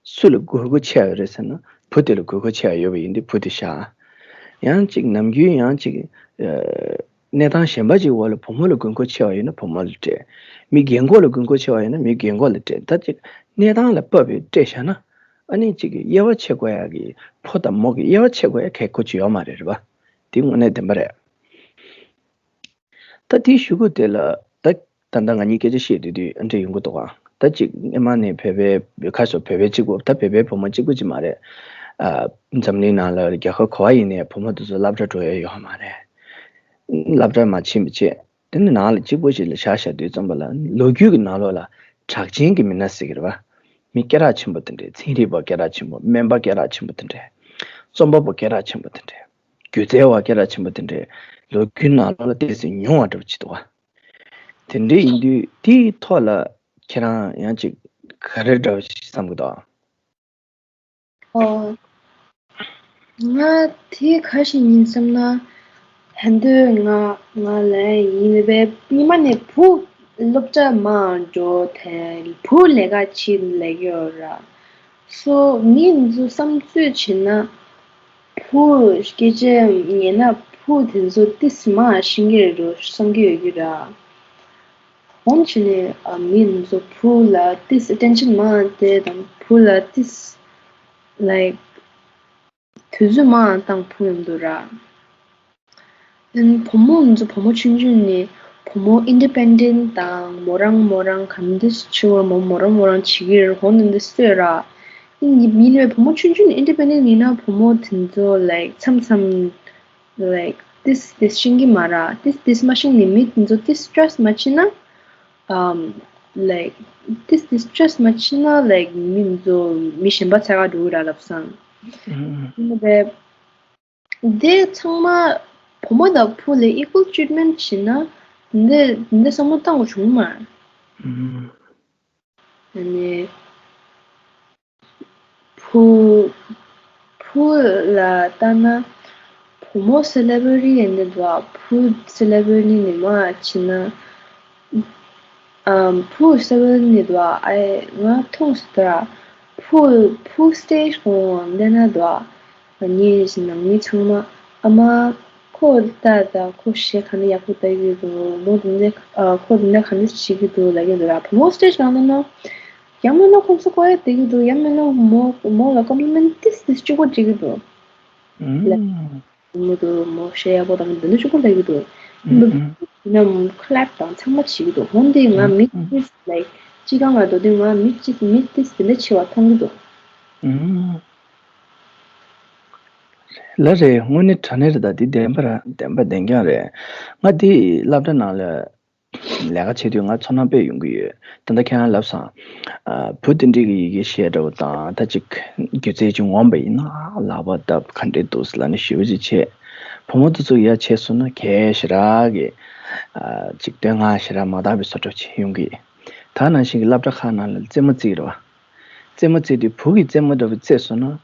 སུ་ལ་དགོས་མཁོ་ཆེ་བ་ཡོད་རེད་ཟེར་ན་བུ་དེ་ལ་དགོས་མཁོ་ཆེ་བ་ཡོད་པ་ཡིན་དུས་བུ་དེ་བཞག་ཡང་ཅིག་ནམ་རྒྱུན་ཡང་ཅིག་ཨ། གནས་སྟངས་གཞན་པ་ཅིག་འོག་ལ་བུ་མོ་ལ་དགོས་མཁོ་ཆེ་བ་ཡོད་ན་བུ་མོ་ལ་སྤྲད། མི་རྒན་འཁོགས་ལ་དགོས་མཁོ་ཆེ་བ་ཡོད་ན་མི་རྒན་འཁོགས་ལ་སྤྲད། ད་ཅིག་གནས་སྟངས་ལ་བབས་པའི་སྤྲད་བཞག་ན་ཨ་ནི་ཅིག་གི་དབྱེ་བ་ཕྱེ་དགོས་ཡ་གི་ཕོ་དང་མོ་གི་དབྱེ་བ་ཕྱེ་དགོས་ཡ་གལ་ཁོ་ཅིག་ཡོད་མ་རེད་རེད་བ། དེ་དངོས་གནས་བདེན་པ་རེད། ད་དེའི་གཞུག་གུ་དེ་ལ་ད་ད་ལྟ་ང་གཉིས་སྐད་ཆ་བཤད་དུས་དུས་ཨ་འདྲ་ཡོང་གི་འདུག་ག་ད་ཅིག་སྔོན་མ་ནས་བོད་པའི་ཁ་སོ་བོད་པའི་གཅིག་པུ་ད་བོད་པའི་བུ་མོ་གཅིག་པུ་ཅིག་མ་རེད། ཨ། འཛམ་གླིང་ནང་ལ་རྒྱལ་ཁབ་ག་བ་ཡིན་ནའི་བུ་མོ་དེ་ཚོ་སློབ་གྲྭ་འགྲོ་ཡ་ཡོད་མ་རེད། སློབ་གྲྭ་མ་ཕྱིན་པ་བྱས་དེ་ནི་ནང་ལ་གཅིག་པུ་ཞིག་ལ་བཞག་བཞག་དུས་ཙམ་པ་ལ་ལོ་རྒྱུས་ཀྱི་ནང་ལོགས་ལ་གྲགས་ཅན་གྱི་མི་སྣ་ཟེར་གྱི་རེད་བ། མི་སྐད་གྲགས་ཆེན་པོ་དེ་འདྲས། ཚན་རིག་པ་སྐད་གྲགས་ཆེན་པོ། སྨན་པ་སྐད་གྲགས་ཆེན་པོ་དེ་འདྲས། རྩོམ་པ་པོ་སྐད་གྲགས་ཆེན་པོ་དེ་འདྲས། སྒྱུ་རྩལ་བ་སྐད་གྲགས་ཆེན་པོ་དེ་འདྲས་ལོ་རྒྱུས་ནང་ལོགས་ལ་ཏོག་ཙམ་ཉུང་བ་འདྲ་པོ་ཅིག་འདུག་བ། དེ་འདྲ་ཡིན་དུས་དེའི་ཐོག་ལ་ཁྱེད་རང་ཡང་ཅིག་ག་རེ་འདྲ་པོ་ཞིག་བསམ་གྱི་འདུག་ཨོ། ང་དེ་ག་ཞིག་ཡིན་བསམ་ན། ཧན་དུ་ང་ང་ལ་ཡིན་པའི་ཉི་མ་ནས་བུ་སློབ་གྲྭ་མར་འགྲོ་དེ་བུ་ལས་ཀ་བྱེད་ལས་ཡོད་ར། སོ་མི་ཚོ་བསམ་ཚུལ་བྱས་ན། བུ་སྐད་ཆ་ཉན་ན་བུ་དེ་ཚོ་ཏིས་མ་ཤེས་ཀྱི་རེད་འགྲོ་བསམ་གྱི་ཡོད་ཀྱི་ར། འོན་ཀྱང་ནི་ཨ་མི་ཚོ་བུ་ལ་ཏིས་ཨེ་ཊེན་ཤན་མ་དེ་དང་བུ་ལ་ཏིས་ལའིག་དུས་ཚོད་མ་བཏང་བུ་མཉམ་དུ་ར། ཨན་བུ་མོ་ཚོ་བུ་མོ་ཆུང་ཆུང་ནས་བུ་མོ་ཨིན་ཌི་པེན་ཌེན་ཊི་དང་མོ་རང་མོ་རང་ག་འདྲ་ཆེ་བ་མོ་མོ་རང་མོ་རང་བྱེད་ཀྱི་རེད། འོ་འདི་འདྲ་སོས་ར། ཨིན་ཡིན་ནའི་བུ་མོ་ཆུང་ཆུང་ནས་ཨིན་ཌི་པེན་ཌེན་ཊི་ཡིན་ན་བུ་མོ་དེ་ཚོ་ལའིག་མཚམས་མཚམས་ལའིག་ཏིས་ཏིས་ཤེས་ཀྱི་མ་ར། ཏིས་ཏིས་མ་ཤེས་ནས་མི་དེ་ཚོ་ཏིས་སི་ཊྲེ་སི་མ་བྱེད་ན། ཨམ་ལའིག་ཏིས་ཏིས་སི་ཊྲེ་སི་མ་བྱེད་ན་ལའིག་མི་ཚོ་མི་གཞན་པ་འཚོལ་ག་འགྲོ་གི་ར་ལབ་སང་། ཨུམ། ཡིན་ནའི་དེ་ཚང་མ་བུ་མོ་དང་བུ་ལ་ཨི་ཀུལ་ཊི་རིཊ་མེན་ཊི་བྱེད་ན་འདི་འདི་བསམ་བློ་བཏང་དགོས་བྱུང་མ། ཨུམ། ཨ་ནི་བུ་བུ་ལ་ལྟ་ན་བུ་མོ་སེ་ལེ་བ་རི་ཊི་ཡིན་ནི་འདུག་བ། བུ་སེ་ལེ་བ་རི་ཊི་ནི་མ་བྱེད་ན། ཨམ་བུ་སེ་ལེ་བ་རི་ཊི་ནི་འདུག་བ། ཨའི་ང་མཐོང་སོང་ད་ར། བུ་བུ་སི་ཊེ་ཇི་གོང་འདི་ན་འདུག་བ། ངའི་ནང་མི་ཚང་མ་ཨ་མ་ཁོ་ལྟ་ད་ཁོ་གཞས་ག་འདྲ་ཡག་པོ་ལྟ་གི་འདུག་མོ་འདི་འདྲ་ཨ་ཁོ་འདི་འདྲ་ག་འདྲ་བྱེད་ཀྱི་འདུག་ལབ་ཀྱི་འདུག་ར། བུ་མོ་སི་ཊེ་ཇི་ནང་ལ་ན་ཡང་མིན་ན་ཁོང་ཚོ་ཀོ་ཡ་བསྡད་ཀྱི་འདུག་ཡང་མིན་ན་མོ་མོ་ལ་ཀོམ་པི་ལི་མེན་ཊི་ཏིས་ཏིས་གཅིག་པོ་བྱེད་ཀྱི་འདུག་ལབ། ཨུམ། མོ་དུ་མོ་གཞས་ཡག་པོ་དང་འདི་འདྲ་གཅིག་པོ་ལབ་ཀྱི་འདུག་ཨུམ་ཨུམ། ཡིན་ན་ཁི་ལེབ་དང་ཚང་མ་བྱེད་ཀྱི་འདུག་འོན་ཏེ་ང་ཨུམ་མི་ཨུམ། ཏིས་ལའིག་སྤྱི་ཁང་ལ་འགྲོ་དུས་ང་མི་གཅིག་མི་ཏིས་དེ་འདྲ་བྱེད་པ་མཐོང་གི་འདུག་ཨུམ། ལ་རེད། དངོས་གནས་དྲང་གནས་རེད། ད་འདི་བདེན་པ་ར་བདེན་པ་བདེན་རྐྱང་རེད། ང་འདི་སློབ་གྲྭ་ནང་ལ་ལས་ཀ་བྱེད་དུས་ང་ཚོར་སྣང་དཔེ་ཡོང་གི་ཡོད། ད་ལྟ་ཁྱེད་རང་ལབ་སོང་། ཨ་བུ་དེ་འདྲས་ཀྱི་ཡི་གེ་ཤེས་འདྲ་བོ་དང་ད་ཅིག་སྒྱུ་རྩལ་ཅིག་ངོམ་པ་ཡིན་ན་ལག་པ་བརྡབ་ག་འདྲས་འདུག་ཟེར་ལབ་ནས་ཞུ་བ་ཅིག་བྱས། བུ་མོ་དེ་ཚོ་ཡར་བྱས་སོང་ན་གལ་ཞེ་དྲག་གི་ཨ་ཅིག་བསྟོད་བསྔགས་ཞེ་དྲག་མ་དག་པའི་བཟོ་འདྲ་ཅིག་ཡོང་གི། ད་ནང་བཞིན་གྱི་སློབ་གྲྭ་ཁག་ནང་ལ་རྩེད་མོ་རྩེ་གི་རེད་བ། རྩེད་མོ་རྩེ་དུས་བུ་གི་རྩེད་མོ་འདྲ་བོ་རྩེས་སོང་ན།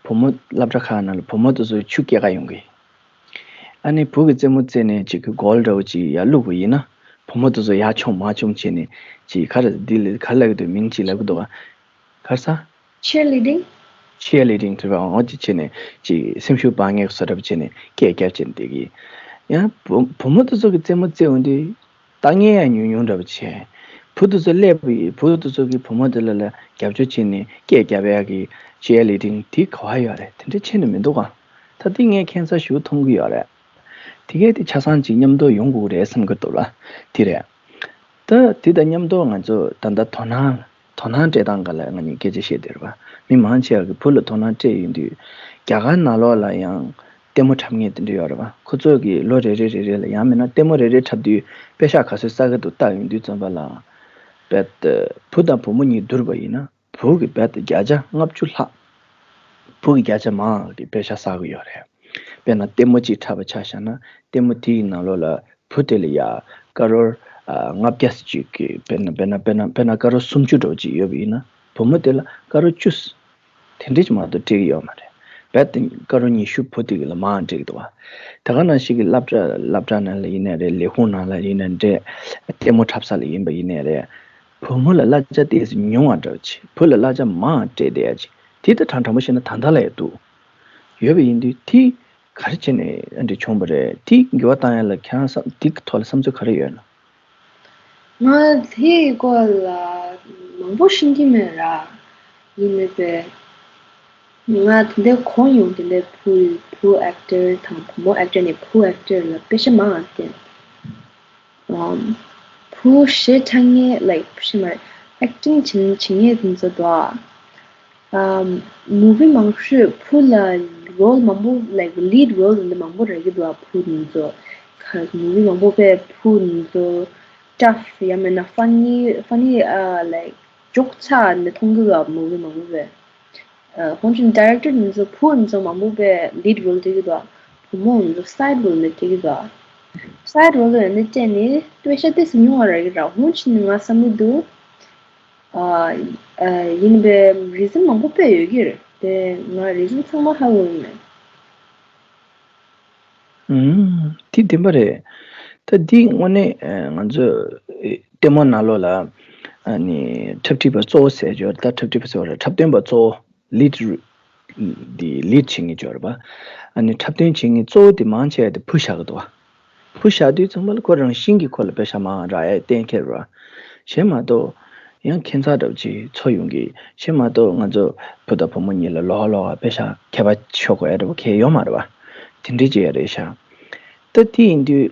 བུ་མོ་སློབ་གྲྭ་ཁག་ནང་ལ་བུ་མོ་དེ་ཚོ་ཆུ་སྐྱེལ་ག་ཡོང་གི། ཨ་ནི་བུ་གི་རྩེད་མོ་རྩེས་ནས་ཅིག་གི་གོལ་འདྲ་བོ་ཅིག་ཡར་བླུགས་པ་ཡིན་ན། བུ་མོ་དེ་ཚོ་ཡར་མཆོང་མར་མཆོང་བྱས་ནས་ཅིག་ག་རེ་འདི་ལ་ག་རེ་ལབ་ཀྱི་འདུག་མིང་ཅིག་ལབ་ཀྱི་འདུག་ག་ག་རེ་ཟ། cheerleading cheerleading དེ་བ་འོ་ཅི་བྱས་ནས་ཅི་སེམས་ཤུགས་སྤར་མཁན་བཟོ་འདྲ་བྱས་ནས་སྐད་རྒྱབ་བྱས་ནས་བསྡད་ཀྱི། ཡང་བུ་བུ་མོ་དེ་ཚོ་གི་རྩེད་མོ་རྩེ་འོང་དུས་ལྟ་མཁན་ཡང་ཉུང་ཉུང་འདྲ་བ་བྱས། བུ་དེ་ཚོ་སླེབས་པ་ཡིན། བུ་དེ་ཚོ་གི་བུ་མོ་དེ་ལ་ལ་རྒྱབ་སྐྱོར་བྱས་ནས་སྐད་རྒྱབ་ཡག་གི་cheerleading དེ་ག་བ་ཡོད་རེད། དེ་འདྲ་བྱས་ནས་མི་འདུག་ག་ད་དེ་ངས་ཁྱད་མཚར་ཞིག་མཐོང་གི་ཡོད་རེད། དེ་གས་དེ་ཆ་ཚང་ཅིག་མཉམ་དུ་ཡོང་དགོས་རེད་བསམ་གི་འདུག་ལ། དེ་རེད། ད་དེ་དང་མཉམ་དུ་ང་ཚོ་ད་ལྟ་དོ་སྣང་དོ་སྣང་སྤྲད་སྟངས་སྒང་ལ་ང་གཉིས་སྐད་ཆ་བཤད་བསྡད་རེད་པ། མི་མང་ཆེ་བ་གིས་བུ་ལ་དོ་སྣང་སྤྲད་ཡོང་དུས་རྒྱ་གར་ནང་ལོགས་ལ་ཡང་ལྟད་མོ་འཁྲབ་མཁན་དེ་འདྲ་ཡོད་རེད་པ། ཁོ་ཚོ་གིས་ལོ་རེ་རེ་རེ་རེ་ལ་ཡང་མིན་ན་ལྟད་མོ་རེ་རེ་འཁྲབ་དུས་པེ་ཤག་ག་ཚོད་བསགས་ཀྱི་འདུག་བལྟ་ཡོང་དུས་ཙམ་པ་ལ། བུ་དང་བུ་མོ་གཉིས་བསྡུར་བ་ཡིན་ན་བུ་གིས་རྦད་དེ་བརྒྱ་ཆ་ལྔ་བཅུ་ལྷག་བུ་གིས་བརྒྱ་ཆ་མང་གི་པེ་ཤག་བསགས་ཀྱི་ཡོད་རེད། དཔེར་ན་ལྟད་མོ་གཅིག་འཁྲབ་པ་ཆ་བཞག་ན་ལྟད་མོ་དེའི་ནང་ལོགས་ལ་བུ་དེ་ལ་ཡ་ཀ་རོར་ཨ་ལྔ་བརྒྱ་ཅིག་གི་དཔེར་ན་དཔེར་ན་དཔེར་ན་དཔེར་ན་ཀ་རོར་སུམ་ཅུ་འདྲ་བོ་ཅིག་ཡོད་པ་ཡིན་ན་བུ་མོ་དེ་ལ་ཀ་རོར་བཅུ་དེ་འདྲ་ཅིག་མ་གཏོགས་སྤྲད་ཀྱི་ཡོད་མ་རེད། རྦད་དེ་ཀ་རོར་ཉི་ཤུ་བུ་དེ་གི་ལ་མང་སྤྲད་ཀྱི་འདུག་བ། དེ་ག་ནང་བཞིན་གྱི་སློབ་གྲྭ་སློབ་གྲྭ་ནང་ལ་ཡིན་ནའི་རེད། ལས་ཁུངས་ནང་ལ་ཡིན་ནའི་རེད། ལྟད་མོ་འཁྲབ་ས་ལ་ཡིན་པ་ཡིན་ནའི་རེད། བུ་མོ་ལ་གླ་ཆ་ཏོག་ཙམ་ཉུང་བ་འདྲ་བོ་ཅིག་བུ་ལ་གླ་ཆ་མང་སྤྲད་བསྡད་ཡ་ཅིག་དེ་ད་དྲང་དྲང་པོ་བཤད་ན་ད་ལྟ་ལ་ཡང་འདུག་ཡོད་པ་ཡིན་དུས་དེ་ག་རེ་བྱས་ནས་ཨ་འདྲ་བྱུང་བ་རེད། དེ་འགྱུར་བ་བཏང་ཡ་ལ་ཁྱེད་རང་བསམ་དེ་གི་ཐོག་ལ་བསམ་ཚུལ་ག་རེ་ཡོད་ན། ང་དེའི་སྐོར་ལ་མང་པོ་ཤེས་ཀྱི་མེད་ར། ཡིན་ནའི་པས། ང་དེ་འདྲའི་གོ་མྱོང་། དེ་འདྲའི་བུ་བུ་ཨེག་ཊར་དང་བུ་མོ་ཨེག་ཊར་ནས་བུ་ཨེག་ཊར་ལ་དཔེ་ཆ་མང་བ་བསྟན། ཨམ། བུ་གཞས་འཁྲབ་མཁན་like བྱས་མ་རེད། ཨེག་ཊིང་བྱེད་བྱེད་མཁན་དེ་ཚོ་འདུག་ཨ། ཨམ། མུ་ཝི་མང་ཤོས་བུ་ལ་རོལ་མང་པོ་like lead role དེ་འདྲ་མང་པོ་རག་གི་འདུག་ཨ། བུ་དེ་ཚོ་ག་མུ་ཝི་མང་པོ་པས་བུ་དེ་ཚོ་tough ཡང་མིན་ན་funny funny ཨ་like ཇོག་ཆགས་ནས་མཐོང་གི་འདུག་ཨ། མུ་ཝི་མང་པོ་པས། ཨ། ཧོན་ཅིན་ཌི་རེག་ཊར་ནི་ཚོ་བུ་ནི་ཚོ་མང་པོ་པས་ལིཌ་རོལ་སྤྲད་ཀྱི་འདུག་བུ་མོ་ནི་ཚོ་སའིཌ་རོལ་ནི་སྤྲད་ཀྱི་འདུག་སའིཌ་རོལ་ལ་ཡོད་ནི་སྤྲད་ནི་པེ་ཤ་ཏོག་ཙམ་ཉུང་བ་རག་གི་ར། ཧོན་ཅིན་ནི་ང་བསམ་གྱི་འདུག་ཨ། ཨ། ཡིན་པའི་རི་ཛན་མང་པོ་དཔེ་ཡོད་ཀྱི་རེད་དེ། ང་རི་ཛན་ཚང་མ་ཧ་གོ་གི་མེད། ཨུམ། དེ་བདེན་པ་རེད། ད་འདི་དངོས་གནས་ང་ཚོ་ལྟད་མོ་ནང་ལོགས་ལ་ཨ་ནི་འཁྲབ་ཁྲིད་པ་གཙོ་བོ་ཟེར་ཡོད་རེད། ད་འཁྲབ་ཁྲིད་པ་ཟེར་བ་རེད། འཁྲབ་སྟོན་པ་གཙོ་བོ་ལིཌ་འདི་ལིཌ་བྱེད་མཁན་ཡོད་རེད་པ། ཨ་ནི་འཁྲབ་སྟོན་བྱེད་མཁན་གཙོ་བོ་དེ་མང་ཆེ་བ་དེ་བུ་བཞག་གི་འདུག་བ། བུ་བཞག་དུས་ཚང་མ་ལ་ཁོ་རང་བཞིན་གྱིས་ཁོ་ལ་པེ་ཤ་མང་རག་ཡས་གཏན་འཁེལ་རེད་པ། གཞན་མ་གཏོགས་ཡང་ཁྱད་མཚར་འདྲ་བོ་ཅིག་ཚོར་ཡོང་གི། གཞན་མ་གཏོགས་ང་ཚོ་བུ་དང་བུ་མོ་གཉིས་ལ་ལོགས་ལོགས་པེ་ཤ་ཁྱད་པར་ཤོར་དགོས་ཡ་འདྲ་བོ་གང་ཡང་ཡོད་མ་རེད་པ། དེ་འདྲའི་ཅིག་ཡ་རེད་ཤག་ད་དེ་ཡིན་དུས་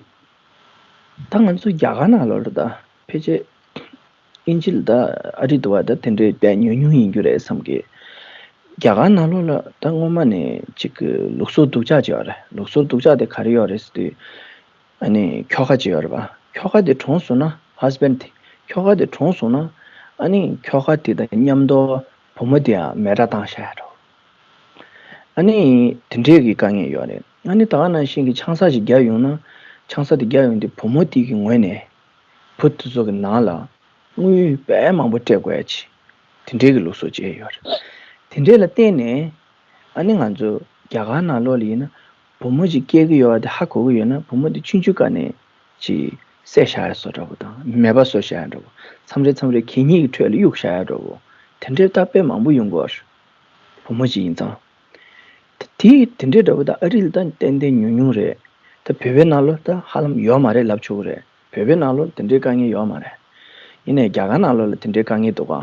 ད་ང་ཚོ་རྒྱ་གར་ནང་ལོགས་ལ་ད་ཕལ་ཆེར་དབྱིན་ཇི་ལ་ད་ཨ་རི་འདྲ་བ་ད་དེ་འདྲའི་དཔེ་ཉུང་ཉུང་ཡིན་རྒྱུ་རེད་བསམ་གི། རྒྱ་གར་ནང་ལོགས་ལ་ད་སྔོན་མ་ནས་ཅིག་གི་ལུགས་སྲོལ་སྡུག་ཅག་ཅིག་ཡོད་རེད། ལུགས་སྲོལ་སྡུག་ཅག་དེ་ག་རེ་ཡོད་རེད་ཟེར་དུས། ཨ་ནི་ཁྱོ་ག་ཅིག་ཡོད་རེད་པ། ཁྱོ་ག་དེ་གྲོངས་སོང་ན་ཧས་བྷེན་ཌི་དེ་ཁྱོ་ག་དེ་གྲོངས་སོང་ན་ཨ་ནི་ཁྱོ་ག་དེ་དང་མཉམ་དུ་བུ་མོ་དེ་ཡང་མེ་དགྲ་བཏང་བཞག་ཡ་འདྲ་བོ། ཨ་ནི་དེ་འདྲའི་གི་དཀའ་ངལ་ཡོད་རེད། ཨ་ནི་ད་ག་ནང་བཞིན་གྱི་ཆང་ས་ཞིག་བརྒྱབ་ཡོང་ན་ཆང་ས་དེ་བརྒྱབ་ཡོང་དུས་བུ་མོ་དེ་གི་ངོས་ནས་བུ་དེ་ཚོ་གི་ནང་ལ་དངུལ་དཔེ་མང་པོ་སྤྲད་དགོས་ཡ་ཅིག་དེ་འདྲའི་གི་ལུགས་སྲོལ་ཅིག་ཡོད་རེད། དེ་འདྲའི་ལ་བརྟེན་ནས་ཨ་ནི་ང་ཚོ་རྒྱ་གར་ནང་ལོགས་ལ་ཡིན་ན་བུ་མོ་ཅིག་སྐྱེ་གི་ཡོད་པ་དེ་ཧ་གོ་གི་ཡོད་ན་བུ་མོ་དེ་ཆུང་ཆུང་སྒང་ནས་ཅིག་བསད་བཞག་ཡ་བཟོ་འདྲ་པོ་དང་མེད་པ་བཟོ་བཞག་ཡ་འདྲ་པོ། མཚམས་རེ་མཚམས་རེ་གད་སྙིགས་ཀྱི་ཁྲོད་ལ་གཡུགས་བཞག་ཡ་འདྲ་པོ། དེ་འདྲའི་ད་དཔེ་མང་པོ་ཡོང་གི་ཡོད་རེད། བུ་མོ་ཅིག་ཡིན་ཙང་། དེ་དེ་འདྲའི་འདྲ་པོ་ད་ཨ་རི་ལ་ད་ཏན་ཏན་ཉུང་ཉུང་རེད། ད་བོད་པའི་ནང་ལོགས་ད་ཧ་ལམ་ཡོད་མ་རེད་ལབ་ཆོག་གི་རེད། བོད་པའི་ནང་ལོགས་དེ་འདྲའི་དཀའ་ངལ་ཡོད་མ་རེད། ཡིན་ནའི་རྒྱ་གར་ནང་ལོགས་ལ་དེ་འདྲའི་དཀའ་ངལ་འདུག་ག་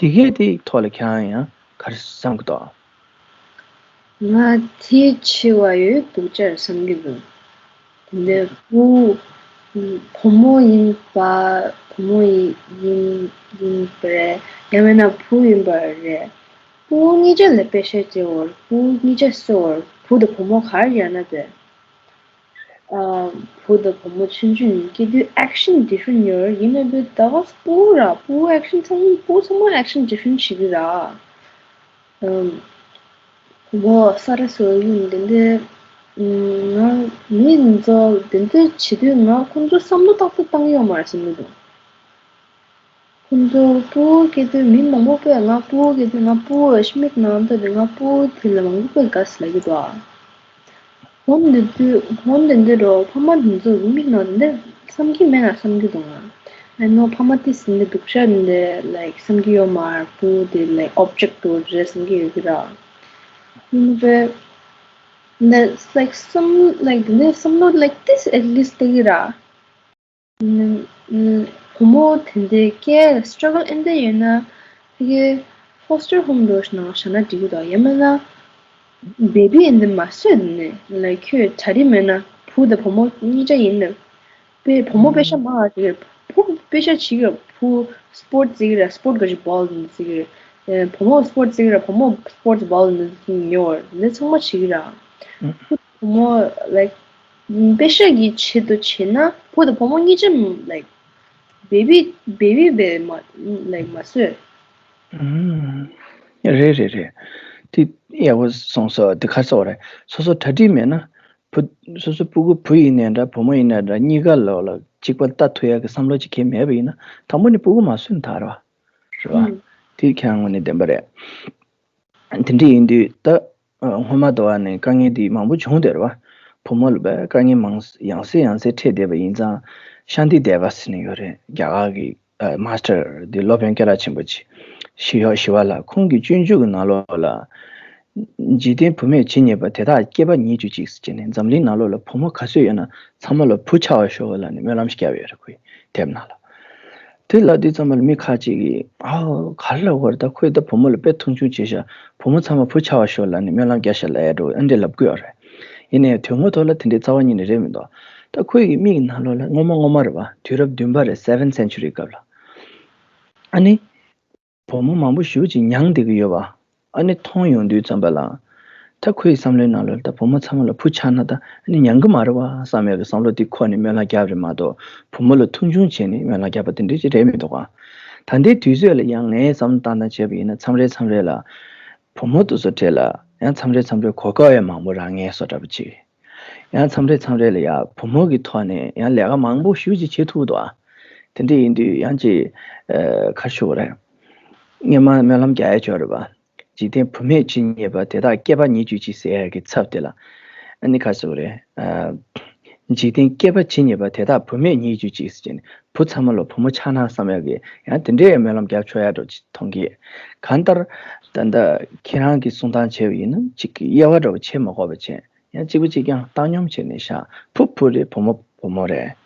དེ་གས་དེའི་ཐོག་ལ་ཁྱེད་རང་ཡང་ག་རེ་བསམ་གྱི་འདུག་ང་དེ་ཆེ་བ་ཡོད་སྡུག་ཅག་རེད་བསམ་གྱི་འདུག་དེ་ནས་བུ་བུ་མོ་ཡིན་པ། བུ་མོ་ཡིན་ཡིན་པ་རེད། ཡང་མིན་ན་བུ་ཡིན་པ་རེད། བུ་གཉིས་ཆ་ལ་པེ་ཤ་སྤྲད་བར་བུ་གཉིས་ཆ་གསོ་བར་བུ་དང་བུ་མོ་ག་རེ་ཡོད་ན་དེ། ཨ། བུ་དང་བུ་མོ་ཆུང་ཆུང་སྐྱེ་དུས་ཨེག་ཤན་ཌི་ཕ་རེན་ཊི་ཡོད་རེད། ཡིན་ནའི་བུ་ད་ག་བུ་ར་བུ་ཨེག་ཤན་ཚང་མ་བུ་ཚང་མ་ཨེག་ཤན་ཌི་ཕ་རེན་ཊི་བྱེད་ཀྱི་ར། ཨམ། བུ་མོ་ས་ར་སོ་ཡིན་དེ་འདྲའི། ང་མི་ཚོ་དེ་འདྲ་བྱེད་དུས་ང་ཁོང་ཚོ་བསམ་བློ་ཏག་ཏག་བཏང་ཡོད་མ་རེད་བསམ་གྱི་འདུག་ཁོང་ཚོ་སྤུ་གུ་སྐྱེ་དུས་མི་མང་པོ་པས་ང་སྤུ་གུ་སྐྱེ་དུས་ང་སྤུ་གུ་ཤི་མིག་ནང་ལྟ་དུས་ང་སྤུ་གུ་དེ་ལ་མང་པོ་པས་དགའ་ཟེར་ལབ་ཀྱི་འདུག་ཨ། འོན་ཏེ་དུས་འོན་ཏེ་འདི་འདྲ་ཕ་མ་འདི་ཚོ་གི་མིག་ནང་འདི་འདྲ་བསམ་གྱི་མེད་ན་བསམ་གྱི་འདུག་ང་། I know ཕ་མ་དེ་ཟིན་ནས་སྡུག་ཤ་འདི་like བསམ་གྱི་ཡོད་མ་རེད། བུ་དེ་like object དུ་རེད་བསམ་གྱི་ཡོད་ཀྱི་ར། ཡིན་པས་འདི་like བསམ་like འདི་འདྲའི་བསམ་བློ་like this at least དེ་གི་ར། ཨུམ། བུ་མོ་དེ་འདྲའི་སྐྱེ་struggle ཨེ་འདྲ་ཡོད་ན་དེ་གི་foster home དུ་ནང་བཞག་ན་འགྲིག་གི་འདུག་ཡང་མིན་ན་baby ཨེ་འདྲ་མ་བཟོས་ནས་like ཁྱོད་གྲ་སྒྲིག་མེད་ན་བུ་དང་བུ་མོ་གཉིས་ཆ་ཡིན་ནམ། པེ་བུ་མོ་པེ་ཤ་མང་བ་ཅིག་རེད། བུ་པེ་ཤ་ཅིག་རེད། བུ་སི་པོར་ཊི་ཅིག་རེད། སི་པོར་ཊི་ག་ཅིག་བོལ་ནི་ཅིག་རེད། བུ་མོ་སི་པོར་ཊི་ཅིག་རེད། བུ་མོ་སི་པོར་ཊི་བོལ་ནི་ཉོ་བར་ལས་ཚང་མ་ཅིག་རེད། བུ་བུ་མོ་like པེ་ཤ་གི་ཆེད་དུ་བྱེད་ན་བུ་དང་བུ་མོ་གཉིས་ཆ་like baby baby བས་མ་like མ་བཟོས། རེད་རེད་རེད། དེ་ཡག་པོ་གསུངས་སོ། དེ་ག་རེ་ཟེར་དགོས་རེད། སོ་སོ་གྲ་སྒྲིག་མེད་ན། བུ། སོ་སོ་སྤུ་གུ་བུ་ཡིན་ནའི་འདྲ་བུ་མོ་ཡིན་ནའི་འདྲ་གཉིས་ཀ་ལོག་ལ་གཅིག་པ་ལྟ་ཐུབ་ཡག་གི་བསམ་བློ་ཅིག་གང་མེད་པ་ཡིན་ན་དང་པོ་ནས་སྤུ་གུ་མ་བཟོས་ན་ད་རེད་བ། རེད་བ། དེ་ཁྱེད་རང་ངོས་ནས་བདེན་པ་རེད། དེ་འདྲ་ཡིན་དུས་ད། སྔོན་མ་དུ་བ་ནས་དཀའ་ངལ་འདི་མང་པོ་བྱུང་བསྡད་རེད་བ། བུ་མོ་ལ་བས་དཀའ་ངལ་མང་ཡང་སེ་ཡང་སེ་འཕྲད་བསྡད་པ་ཡིན་ཙང་ཤཱན་ཏི་དེ་བ་ཟེར་ནས་ཡོད་རེད། རྒྱ་གར་གི་མ་སི་ཊར་འདི་སློབ་དཔོན་སྐྱེས་ལྷ་ཆེན་པོ་ཆེ་ཞི་ཡོ་ཞི་བ་ལྷ་ཁོང་གི་སྤྱོད་འཇུག་གི་ནང་ལོགས་ལ། འཇིག་རྟེན་བུད་མེད་ཇི་སྙེད་པ་དེ་དག་སྐྱེ་བ་ཉིད་དུ་གཅིག་ཟེར་བྱས་ནས་འཛམ་གླིང་ནང་ལོགས་ལ་བུ་མོ་ག་ཚོད་ཡོད་ན་ཚང་མ་ལ་བུ་ཆགས་པར་ཤོག་ལབ་ནས་སྨོན་ལམ་བརྒྱབ་ཡོད་རེད། ཁོའི་དེབ་ནང་ལ། དེ་ལབ་དུས་ཙམ་པ་ལ་མི་ཁ་ཅིག་གིས་ཨའོ་ག་རེ་ལབ་དགོས་རེད། ད་ཁོས་ད་བུ་མོ་ལ་དཔེ་མཐོང་ཆུང་བྱས་ཤག་བུ་མོ་ཚང་མ་བུ་ཆགས་པར་ཤོག་ལབ་ནས་སྨོན་ལམ་རྒྱག་ཤག་ལབ་ཡ་འགྲོ་ཨ་འདྲས་ལབ་ཀྱི་ཡོད་རེད། ཡིན་ནའི་དོན་དངོས་ཐོག་ལ་དེ་འདྲའི་རྩ་བ་ཉིད་ནས་རེད་མི་འདུག་ད་ཁོའི་གི་མིག་ནང་ལོགས་ལ་སྔོན་མ་སྔོན་མ་རེད་བ། དུས་རབས་བདུན་པ་རེད། seventh century སྐབས་ལ། ཨ་ནི། བུ་མོ་མང་པོ་ཞེ་པོ་ཅིག་མྱངས་བསྡད་ཀྱི་ཡོད་པ། ཨ་ནི་མཐོང་ཡོང་དུས་ཙམ་པ་ལ། ད་ཁོའི་བསམ་བློའི་ནང་ལ་ད་བུ་མོ་ཚང་མ་ལ་བུ་ཆགས་ན་ད་ཨ་ནི་མྱངས་ཀྱི་མ་རེད་བ་བསམ་ཡག་གི་བསམ་བློ་དེ་འཁོར་ནས་སྨོན་ལམ་བརྒྱབ་རེད་མ་གཏོགས་བུ་མོ་ལ་མཐོང་ཆུང་བྱས་ནས་སྨོན་ལམ་བརྒྱབ་པ་དེ་འདྲ་ཅིག་རེད་མི་འདུག་ག་ད་ལྟའི་དུས་ཚོད་ལ་ཡང་ངས་བསམ་བློ་བཏང་སྟངས་བྱས་པ་ཡིན་ན་མཚམས་རེ་མཚམས་རེ་ལ། བུ་མོ་དེ་ཚོ་གྲས་ལ་ཡང་མཚམས་རེ་མཚམས་རེ་གོ་སྐབས་ཡང་མང་པོ་རག་ངེས་བཟོ་འདྲ་པོ་ཅིག་ཡང་མཚམས་རེ་མཚམས་རེ་ལ་ཡང་བུ་མོ་གི་ཐོག་ནས་ཡང་ལས་ཀ་མང་པོ་ཞེ་པོ་ཅིག་བྱེད་ཐུབ་འདུག་ཨ། དེ་འདྲ་ཡིན་དུས་ཡང་ཅིག་ཨ། ག་རེ་ཞུ་དགོས་རེད། སྔོན་མ་སྨོན་ལམ་རྒྱག་ཡ་ཅིག་ཡོད་རེད་པ། འཇིག་རྟེན་བུད་མེད་ཇི་སྙེད་པ་དེ་དག་སྐྱེ་བ་ཉིད་དུ་གཅིག་ཟེར་ཡ་གི་ཚབ་དེ་ལ། ཨ་ནི་ག་རེ་ཞུ་དགོས་རེད། ཨ། འཇིག་རྟེན་སྐྱེ་བ་ཇི་སྙེད་པ་དེ་དག་བུད་མེད་ཉིད་དུ་གཅིག་ཟེར་ནས་བུ་ཚང་མ་ལ་བུ་མོ་ཆགས་ན་བསམ་ཡ་གི་ཡང་དེ་འདྲའི་སྨོན་ལམ་རྒྱབ་ཆོག་ཡ་འདྲ་པོ་ཅིག་མཐོང་གི། གང་ལྟར། ད་ལྟ་ཁྱེད་རང་གིས་གསུང་སྟངས་བྱས་པ་ཡིན་ན་ཅིག་གི་དབྱེ་བ་འདྲ་པོ་ཕྱེ་མ་དགོས་པ་བྱས། ཡང་གཅིག་པ་གཅིག་རྐྱང་བཏང་སྙོམས་བྱས་ནས་བཞག་བུ་བུ་རེད། བུ་མོ་བུ་མོ་རེད།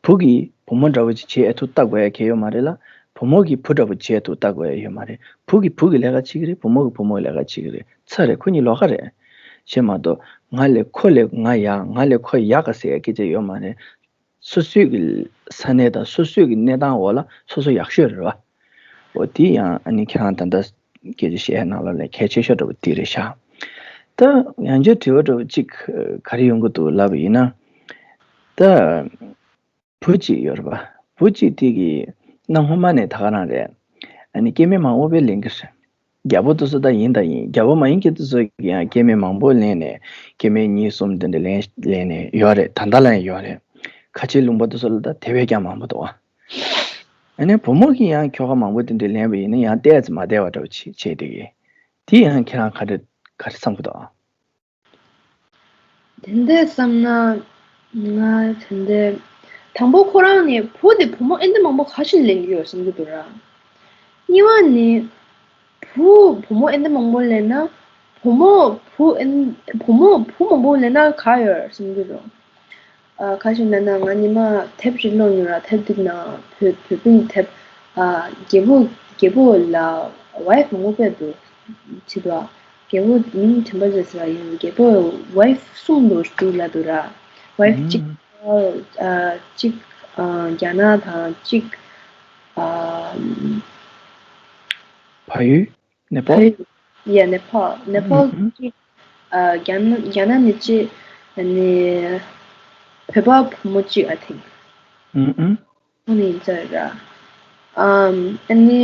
བུ་གིས་བུ་མོ་འདྲ་པོ་ཅིག་བྱེད་ཨེ་ཐུབ་ལྟ་དགོས་ཡ་གལ་ཡོད་མ་རེད་ལ། བུ་མོ་གིས་བུ་འདྲ་པོ་བྱེད་ཨེ་ཐུབ་ལྟ་དགོས་ཡ་ཡོད་མ་རེད། བུ་གིས་བུ་གི་ལས་ཀ་བྱེད་ཀྱི་རེད། བུ་མོ་གིས་བུ་མོ་གི་ལས་ཀ་བྱེད་ཀྱི་རེད། ཚར་རེད། ཁོ་གཉིས་ལོགས་ཀ་རེད། བྱས་མ་གཏོགས་ང་ལས་ཁོ་ལས་ང་ཡག་ང་ལས་ཁོ་ཡག་ག་ཟེར་ཡ་སྐད་ཆ་ཡོད་མ་རེད། སོ་སོའི་གི་ས་གནས་དང་སོ་སོའི་གི་གནས་སྟངས་འོག་ལ་སོ་སོ་ཡག་ཤོས་རེད་བ། འོ་དེ་ཡང་ཨ་ནི་ཁྱེད་རང་ད་ལྟ་སྐད་ཆ་བཤད་ཡ་ནང་ལོགས་ལ་གལ་ཆེ་ཤོས་འདྲ་པོ་དེ་རེད་ཤག་ད་ཡང་བསྐྱར་དྲི་བ་འདྲ་པོ་གཅིག་ག་རེ་ཡོང་གི་འདུག་ལབ་པ་ཡིན་ན། ད་བུ་གཅིག་ཡོད་རེད་པ། བུ་གཅིག་དེ་གི་གནའ་སྔོན་མ་ནས་ད་ག་རང་རེད། ཨ་ནི་སྐྱེ་དམན་མང་པོ་དཔེ་ལེན་གི་རེད། རྒྱལ་པོ་དེ་ཚོ་ད་ཡིན་ད་ཡིན། རྒྱལ་པོ་མ་ཡིན་མཁན་དེ་ཚོ་གི་ཡང་སྐྱེ་དམན་མང་པོ་ལེན་ནས་སྐྱེ་དམན་གཉིས་གསུམ་དེ་འདྲ་ལེན་ལེན་ནས་ཡོད་རེད། ད་ལྟ་ལ་ཡང་ཡོད་རེད། ཁ་ཆེ་ལུང་པ་དེ་ཚོ་ལ་ད་དེ་བས་ཀྱང་མང་པོ་འདུག་ཨ། ཨ་ནི་བུ་མོ་གིས་ཡང་ཁྱོ་ག་མང་པོ་དེ་འདྲ་ལེན་པ་ཡིན་ན་ཡང་བལྟས་ཙམ་མ་བལྟས་པ་འདྲ་པོ་བྱེད་བྱེད་དེ་གི། དེ་ཡང་ཁྱེད་རང་ག་རེ་ག་རེ་བསམ་གི་འདུག་ཨ། དེ་འདྲ་བསམ་ན་ང་དེ་འདྲ་དང་པོ་ཁོ་རང་ནི་བུ་དེ་བུ་མོ་ཨེ་འདྲ་མང་པོ་ག་ཞིག་ལེན་གི་ཡོད་བསམ་གི་འདུག་ར། གཉིས་པ་ནི་བུ་བུ་མོ་ཨེ་འདྲ་མང་པོ་ལེན་ན་བུ་མོ་བུ་ཨེ་བུ་མོ་བུ་མང་པོ་ལེན་ན་ག་ཡོད་བསམ་གི་འདུག་ཨ། ག་ཞིག་ལབ་ན་ང་ཉི་མ་དེབ་ཅིག་ཀློག་མྱོང་ར། དེབ་འདི་ནང་བོད་བོད་པའི་དེབ། ཨ། རྒྱལ་པོ་རྒྱལ་པོ་ལ་ཝའིཕ་མང་པོ་དཔེ་འདུག་ཅེས་དང་། རྒྱལ་པོ་མིང་དྲན་པ་བརྗེད་སོང་ཡིན། རྒྱལ་པོ་ཝའིཕ་གསུམ་འདུག་འདུག་ལབ་འདུག་ར། ཝའིཕ་གཅིག་ཨ་གཅིག་ཨ་རྒྱ་ནག་དང་གཅིག་ཨ་བལ་ཡུལ། ནེ་པཱལ། ཡ་ནེ་པཱལ། ནེ་པཱལ་གཅིག་ཨ་རྒྱ་ནག་རྒྱ་ནག་ནས་གཅིག་ཨ་ནི་བོད་པ་བུ་མོ་གཅིག I think ཨུ་ཨུ། ཁོང་ནི་ཡིན་ཚར་ར། ཨམ་ཨ་ནི་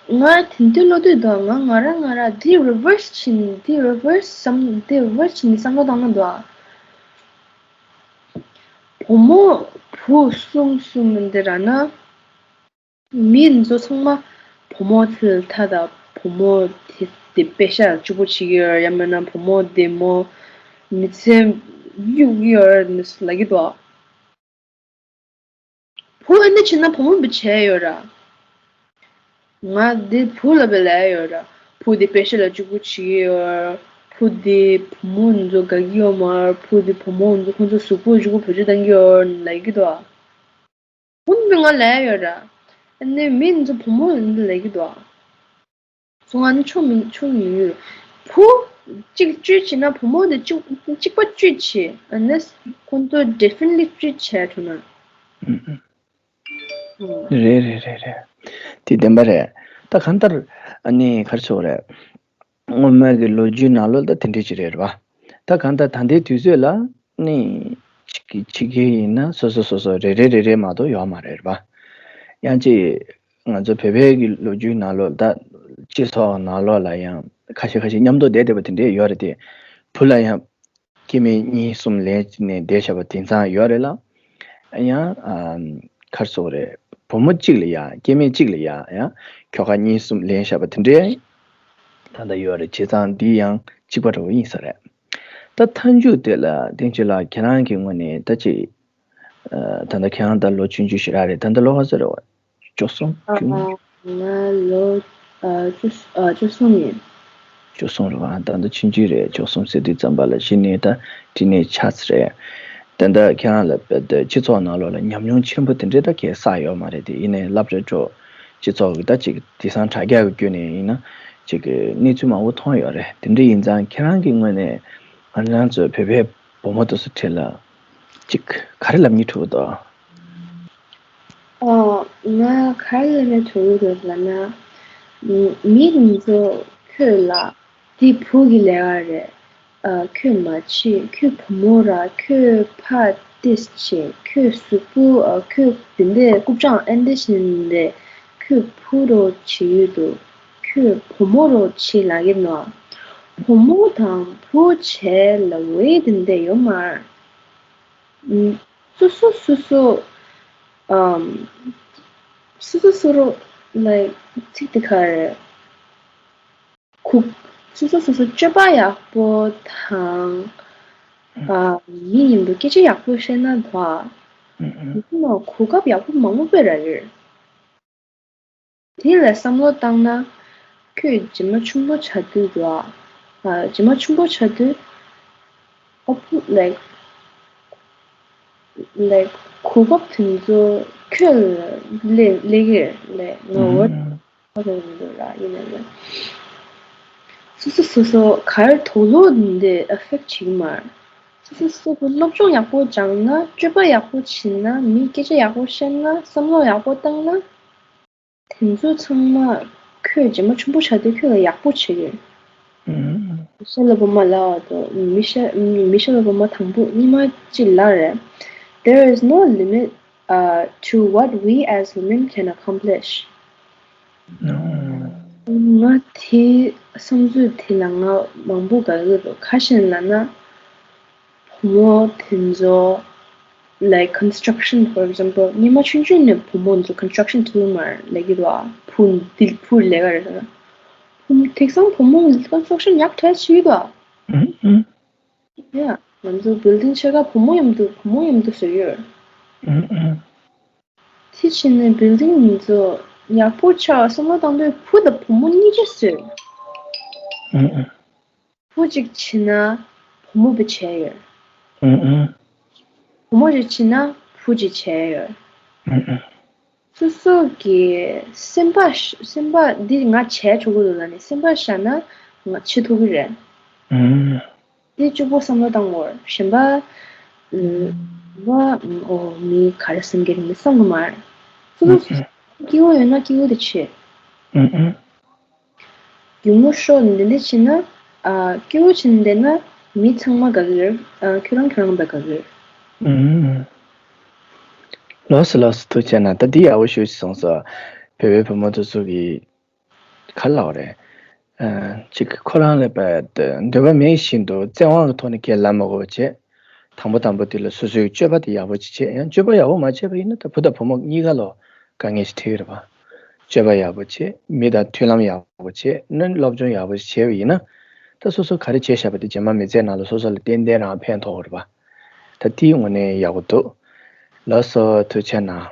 ང་དེ་དུས་ཀློག་དུས་དང་ང་ང་རང་ང་རང་འདི་རི་ཝར་སི་ཕྱིན་འདི་རི་ཝར་སི་བསམ་འདི་རི་ཝར་སི་ཕྱིན་ནས་བསམ་བློ་བཏང་ན་འདུག་ཨ། བུ་མོ་བུ་གསུམ་གསུམ་འདི་ར་ན། མི་ཚོ་ཚང་མ་བུ་མོ་དེ་ལ་ཐ་དང་བུ་མོ་དེ་དེ་དཔེ་ཤ་སྐྱུག་པོ་བྱེད་ཀྱི་ཡོད་ཡང་མིན་ན་བུ་མོ་དེ་མོ་མི་ཚེ་གཡུག་གི་ཡོད་ལབ་ཀྱི་འདུག་བུ་ བུ་ཨ་ནི་བྱས་ན་བུ་མོ་བུ་བྱས་ཡོད་ར། ང་འདི་བུ་ལ་བས་ལས་ཡོད་ར། བུ་འདི་དཔེ་ཤ་ལ་གཅིག་པུ་བྱེད་ཀྱི་ཡོད། བུ་འདི་བུ་མོ་འཛོ་དགའ་གི་ཡོད་མ། བུ་འདི་བུ་མོ་འཛོ་ཁོང་ཚོ་གཟུགས་པོ་གཅིག་པུ་བེད་སྤྱོད་བཏང་གི་ཡོད་ལས་ཀྱི་འདུག་ཨ། བུ་འདི་ང་ལས་ཡོད་ར། ཨ་ནི་མི་འཛོ་བུ་མོ་འདི་ལས་ཀྱི་འདུག་ཨ། སོང་ང་ནི་ཆོ་མི་ཆོ་མི་ཡོད། བུ་གཅིག་བཅོས་བྱས་ན་བུ་མོ་འདི་གཅིག་གཅིག་པ་བཅོས་བྱས། ཨ་ནི་ཁོང་ཚོ་differently་བཅོས་བྱས་ཐུབ་ན། རེད་རེད་རེད་རེད། དེ་བདེན་པ་རེད། ད་གང་ལྟར་ཨ་ནི་ག་རེ་ཟེར་དགོས་རེད། སྔོན་མ་གི་ལོ་རྒྱུས་ནང་ལོགས་ད་དེ་འདྲས་ཅིག་རེད་རེད་བ། ད་གང་ལྟར་ད་ལྟའི་དུས་ཚོད་ལ་ནི་ཕྱི་གི་ཕྱི་གི་ཡིན་ན་སོ་སོ་སོ་སོ་རེ་རེ་རེ་རེ་མ་གཏོགས་ཡོད་མ་རེད་རེད་བ། ཡང་ཅིག་ང་ཚོ་བོད་པའི་གི་ལོ་རྒྱུས་ནང་ལོགས་ད་སྤྱི་ཚོགས་ནང་ལོགས་ལ་ཡང་ཁ་ཤས་ཁ་ཤས་མཉམ་དུ་བསྡད་བསྡད་པ་དེ་འདྲས་ཡོད་རེད་དེ། བུ་ལ་ཡང་སྐྱེ་དམན་གཉིས་གསུམ་ལེན་ནས་བསྡད་བཞག་པ་དེང་སང་ཡོད་རེད་ལ། ཡང་ཨ་ག་རེ་ཟེར་དགོས་རེད། བུ་མོ་གཅིག་ལ་ཡ་སྐྱེ་དམན་གཅིག་ལ་ཡ་ཡང་ཁྱོ་ག་གཉིས་གསུམ་ལེན་བཞག་པ་དེ་འདྲའི་ད་ལྟ་ཡོད་རེད། བྱས་ཙང་འདི་ཡང་གཅིག་པ་འདྲ་བོ་ཡིན་ས་རེད། ད་མཐའ་མཇུག་དེ་ལ་བསྟན་ཆོས་ལགས་ཁྱེད་རང་གི་ངོས་ནས་ད་ཅིག་ཨ་ད་ལྟ་ཁྱེད་རང་ད་ལོ་ཆུང་ཆུང་ཞེ་དྲག་རེད། ད་ལྟ་ལོ་ག་ཚོད་རེད་བ། བཅུ་གསུམ་བཅུ་གཉིས། ང་ལོ་ཨ་བཅུ་ཨ་བཅུ་གསུམ་ཡིན། བཅུ་གསུམ་རེད་བ། ད་ལྟ་ཆུང་ཆུང་རེད། བཅུ་གསུམ་ཟེར་དུས་ཙམ་པ་ལ་གཞི་ནས་ད་འབྲི་ནས་ཆགས་ཚར་རེད། ད་ལྟ་ཁྱེད་རང་ལ་སྤྱི་ཚོགས་ནང་ལོགས་ལ་ཉམས་མྱོང་ཆེན་པོ་དེ་འདྲས་ད་གས་བསགས་ཡོད་མ་རེད་དེ། ཡིན་ནའི་སློབ་གྲྭ་འགྲོ་སྤྱི་ཚོགས་ཀྱི་ད་ཅིག་དེང་སང་དྲ་རྒྱ་གི་བརྒྱུད་ནས་ཡིན་ན་ཅིག་གི་གནས་ཚུལ་མང་པོ་མཐོང་ཡོད་རེད། དེ་འདྲ་ཡིན་ཙང་ཁྱེད་རང་གི་ངོས་ནས་ང་རང་ཚོའི་བོད་པའི་བུ་མོ་དེ་ཚོ་གྲས་ལ་ཅིག་ག་རེ་ལབ་སྙིང་བྲོ་གི་འདུག་ཨོ། ང་ག་རེ་ལབ་སྙིང་བྲོ་གི་འདུག་ལབ་ན། མི་དེ་ཚོ་ཁྱོད་ལ་འདི་བུ་གི་ལས་ཀ་རེད། ཨ་ཁྱོད་མ་བྱེད། ཁྱོད་བུ་མོ་ར། ཁྱོད་ཕར་ཏིས་བྱེད། ཁྱོད་གཟུགས་པོ་ཨ་ཁྱོད་དེ་འདྲས་རྐུབ་བཀྱག་ཨེ་འདྲས་བྱེད་ནས་ཁྱོད་བུ་རོ་བྱེད་ཡོད་དོ། ཁྱོད་བུ་མོ་རོ་བྱེད་ལབ་ཀྱི་ནོ། བུ་མོ་དང་བུ་བྱེད་ལབ་འོས་དེ་འདྲས་ཡོད་མ་རེད། སོ་སོ་སོ་སོ་ཨམ། སོ་སོ་སོ་རོ་like ཚིག་དེ་ག་རེ། གུ། སོ་སོ་སོ་སོ་སྤྱོད་པ་ཡག་པོ་དང་། ཨ་མི་མཉམ་དུ་སྐད་ཆ་ཡག་པོ་བཤད་ན་དོ། ཨ་མི་ཚོ་ལ་གོ་སྐབས་ཡག་པོ་མང་པོ་སྤྲད་རེད། དེ་ལ་བསམ་བློ་བཏང་ན། ཁྱོད་རྗེས་མ་ཆུང་པོ་ཆགས་དུས་འགྲོ་ཨ། རྗེས་མ་ཆུང་པོ་ཆགས་དུས། ཨོ་ཕུ་like like གོ་སྐབས་དེ་ཚོ་ཁྱོད་ལ་སླེབས་ཀྱི་རེད། like ང་འོ་ཧ་གོ་གི་མི་འདུག་ར། ཡིན་ནའི་ལ་སོ་སོ་སོ་སོ་ག་རེ་དུག་ལོག་འདི་ཨེ་ཕེག་བྱེད་ཀྱི་མ་རེད། སོ་སོ་སོ་སོ་སློབ་སྦྱོང་ཡག་པོ་སྦྱངས་ན། སྤྱོད་པ་ཡག་པོ་བྱས་ན། མི་སྐད་ཆ་ཡག་པོ་བཤད་ན། བསམ་བློ་ཡག་པོ་བཏང་ན། དེ་ཚོ་ཚང་མ་ཁྱོད་རྗེས་མ་ཆུང་པོ་ཆགས་དུས་ཁྱོད་ལ་ཡག་པོ་བྱེད་ཀྱི་རེད། ཨུམ། མི་ཤ་ལ་བུ་མོ་ལབ་དོ། མི་ཤ་མི་ཤ་ལ་བུ་མོ་དང་པོ་གཉིས་མ་གཅིག་ལབ་རེད། There is no limit uh, to what we as women can accomplish. ཨུམ། ང་དེ་བསམ་ཚུལ་དེ་ལ་ང་མང་པོ་དགའ་གི་འདུག་ག་རེ་ལབ་ན། བུ་མོ་དེ་ཚོ་like construction for example ཉི་མ་ཆུང་ཆུང་ནས་བུ་མོ་ཚོ་construction ཐུག་མར་ལས་ཀྱི་རེད་བ། བུ་འདི་བུ་ལས་ཀ་རེད་ཟེར་ན། བུ་མོ་དེང་སང་བུ་མོ་construction ཡག་གྲས་ཤིག་རེད་བ། ཨུམ་ཨུམ། ཡ། ང་ཚོ་building ཆེ་ཁ་བུ་མོ་མཉམ་དུ་བུ་མོ་མཉམ་དུ་བཟོས་ཡོད། ཨུམ་ཨུམ། དེ་བྱས་ནས་building ཚོ་ཡག་པོ་ཆགས་བསམ་བློ་བཏང་དུས་བུ་དང་བུ་མོ་གཉིས་ཀ་བཟོས། ཨུམ་ཨུམ། བུ་གཅིག་བྱས་ན་བུ་མོ་བུ་བྱས་ཡོད། ཨུམ་ཨུམ། བུ་མོ་གཅིག་བྱས་ན་བུ་གཅིག་བྱས་ཡོད། ཨུམ་ཨུམ། སོ་སོ་གི་སེམས་པ་ཤ་སེམས་པ་འདི་ང་བྱས་ཆོག་གི་འདུག་ལབ་ནས་སེམས་པ་བཞག་ན་ང་བྱེད་ཐུབ་ཀྱི་རེད། ཨུམ། འདི་གཅིག་པོ་བསམ་བློ་བཏང་དགོས། གཞན་པ་ཨུམ། བ་ཨོ་མི་ག་རེ་བསམ་གྱི་རེད་མི་བསམ་གི་མ་རེད། སོ་སོ་སོ་སོ་སྐྱིད་པོ་ཡོད་ན་སྐྱིད་པོ་དེ་བྱེད། ཨུམ་ཨུམ། གད་མོ་ཤོར་འདི་འདྲ་བྱས་ན། ཨ་སྐྱིད་པོ་བྱས་ནས་བསྡད་ན་མི་ཚང་མ་དགའ་གི་རེད། ཨ་ཁྱོད་རང་ཁྱོད་རང་བས་དགའ་གི་རེད། ཨུམ། ལགས་སོ་ལགས་སོ། ཐུགས་རྗེ་གནང་། ད་འདི་ཡག་པོ་ཞེ་པོ་ཅིག་གསུངས་སོང་། བོད་པའི་བུ་མོ་དེ་ཚོ་གི་ག་རེ་ལབ་དགོས་རེད། ཨ་ཅིག་ཁོ་རང་ལ་བ་འདོད་པ་མེད་བཞིན་དུ་བཙན་དབང་གི་ཐོག་ནས་ཁས་ལེན་མ་དགོས་པ་བྱས། དང་པོ་དང་པོ་དེ་ལ་སོ་སོའི་སྤྱོད་པ་དེ་ཡག་པོ་ཅིག་བྱེད། ཡང་སྤྱོད་པ་ཡག་པོ་མ་བྱས་པ་ཡིན་ན་ད་བུ་དང་བུ་མོ་གཉིས་ཀ་ལ་དཀའ་ངལ་ཞིག་འཕྲད་ཀྱི་རེད་པ། སྤྱོད་པ་ཡག་པོ་བྱེད། མི་དང་མཐུན་ལམ་ཡག་པོ་བྱེད། ནི་སློབ་སྦྱོང་ཡག་པོ་ཞིག་བྱས་པ་ཡིན་ན། ད་སོ་སོ་ག་རེ་བྱས་བཞག་པ་དེ་རྗེས་མ་མི་ཚེའི་ནང་ལ་སོ་སོ་ལ་ཏན་ཏན་རང་ཕན་ཐོགས་ཀྱི་རེད་པ། ད་དེའི་ངོས་ནས་ཡག་པོ་འདུག་ལགས་སོ། ཐུགས་རྗེ་གནང་།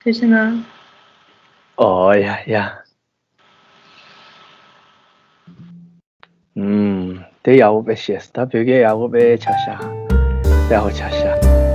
ཁྱེད་ཤི་ན། ཨོ་ཡ་ཡ། ཨུམ། དེ་ཡག་པོ་དཔེ་ཤེས། ད་བོད་སྐད་ཡག་པོ་དཔེ་ཆགས་ཤག་ཡག་པོ་ཆགས་ཤག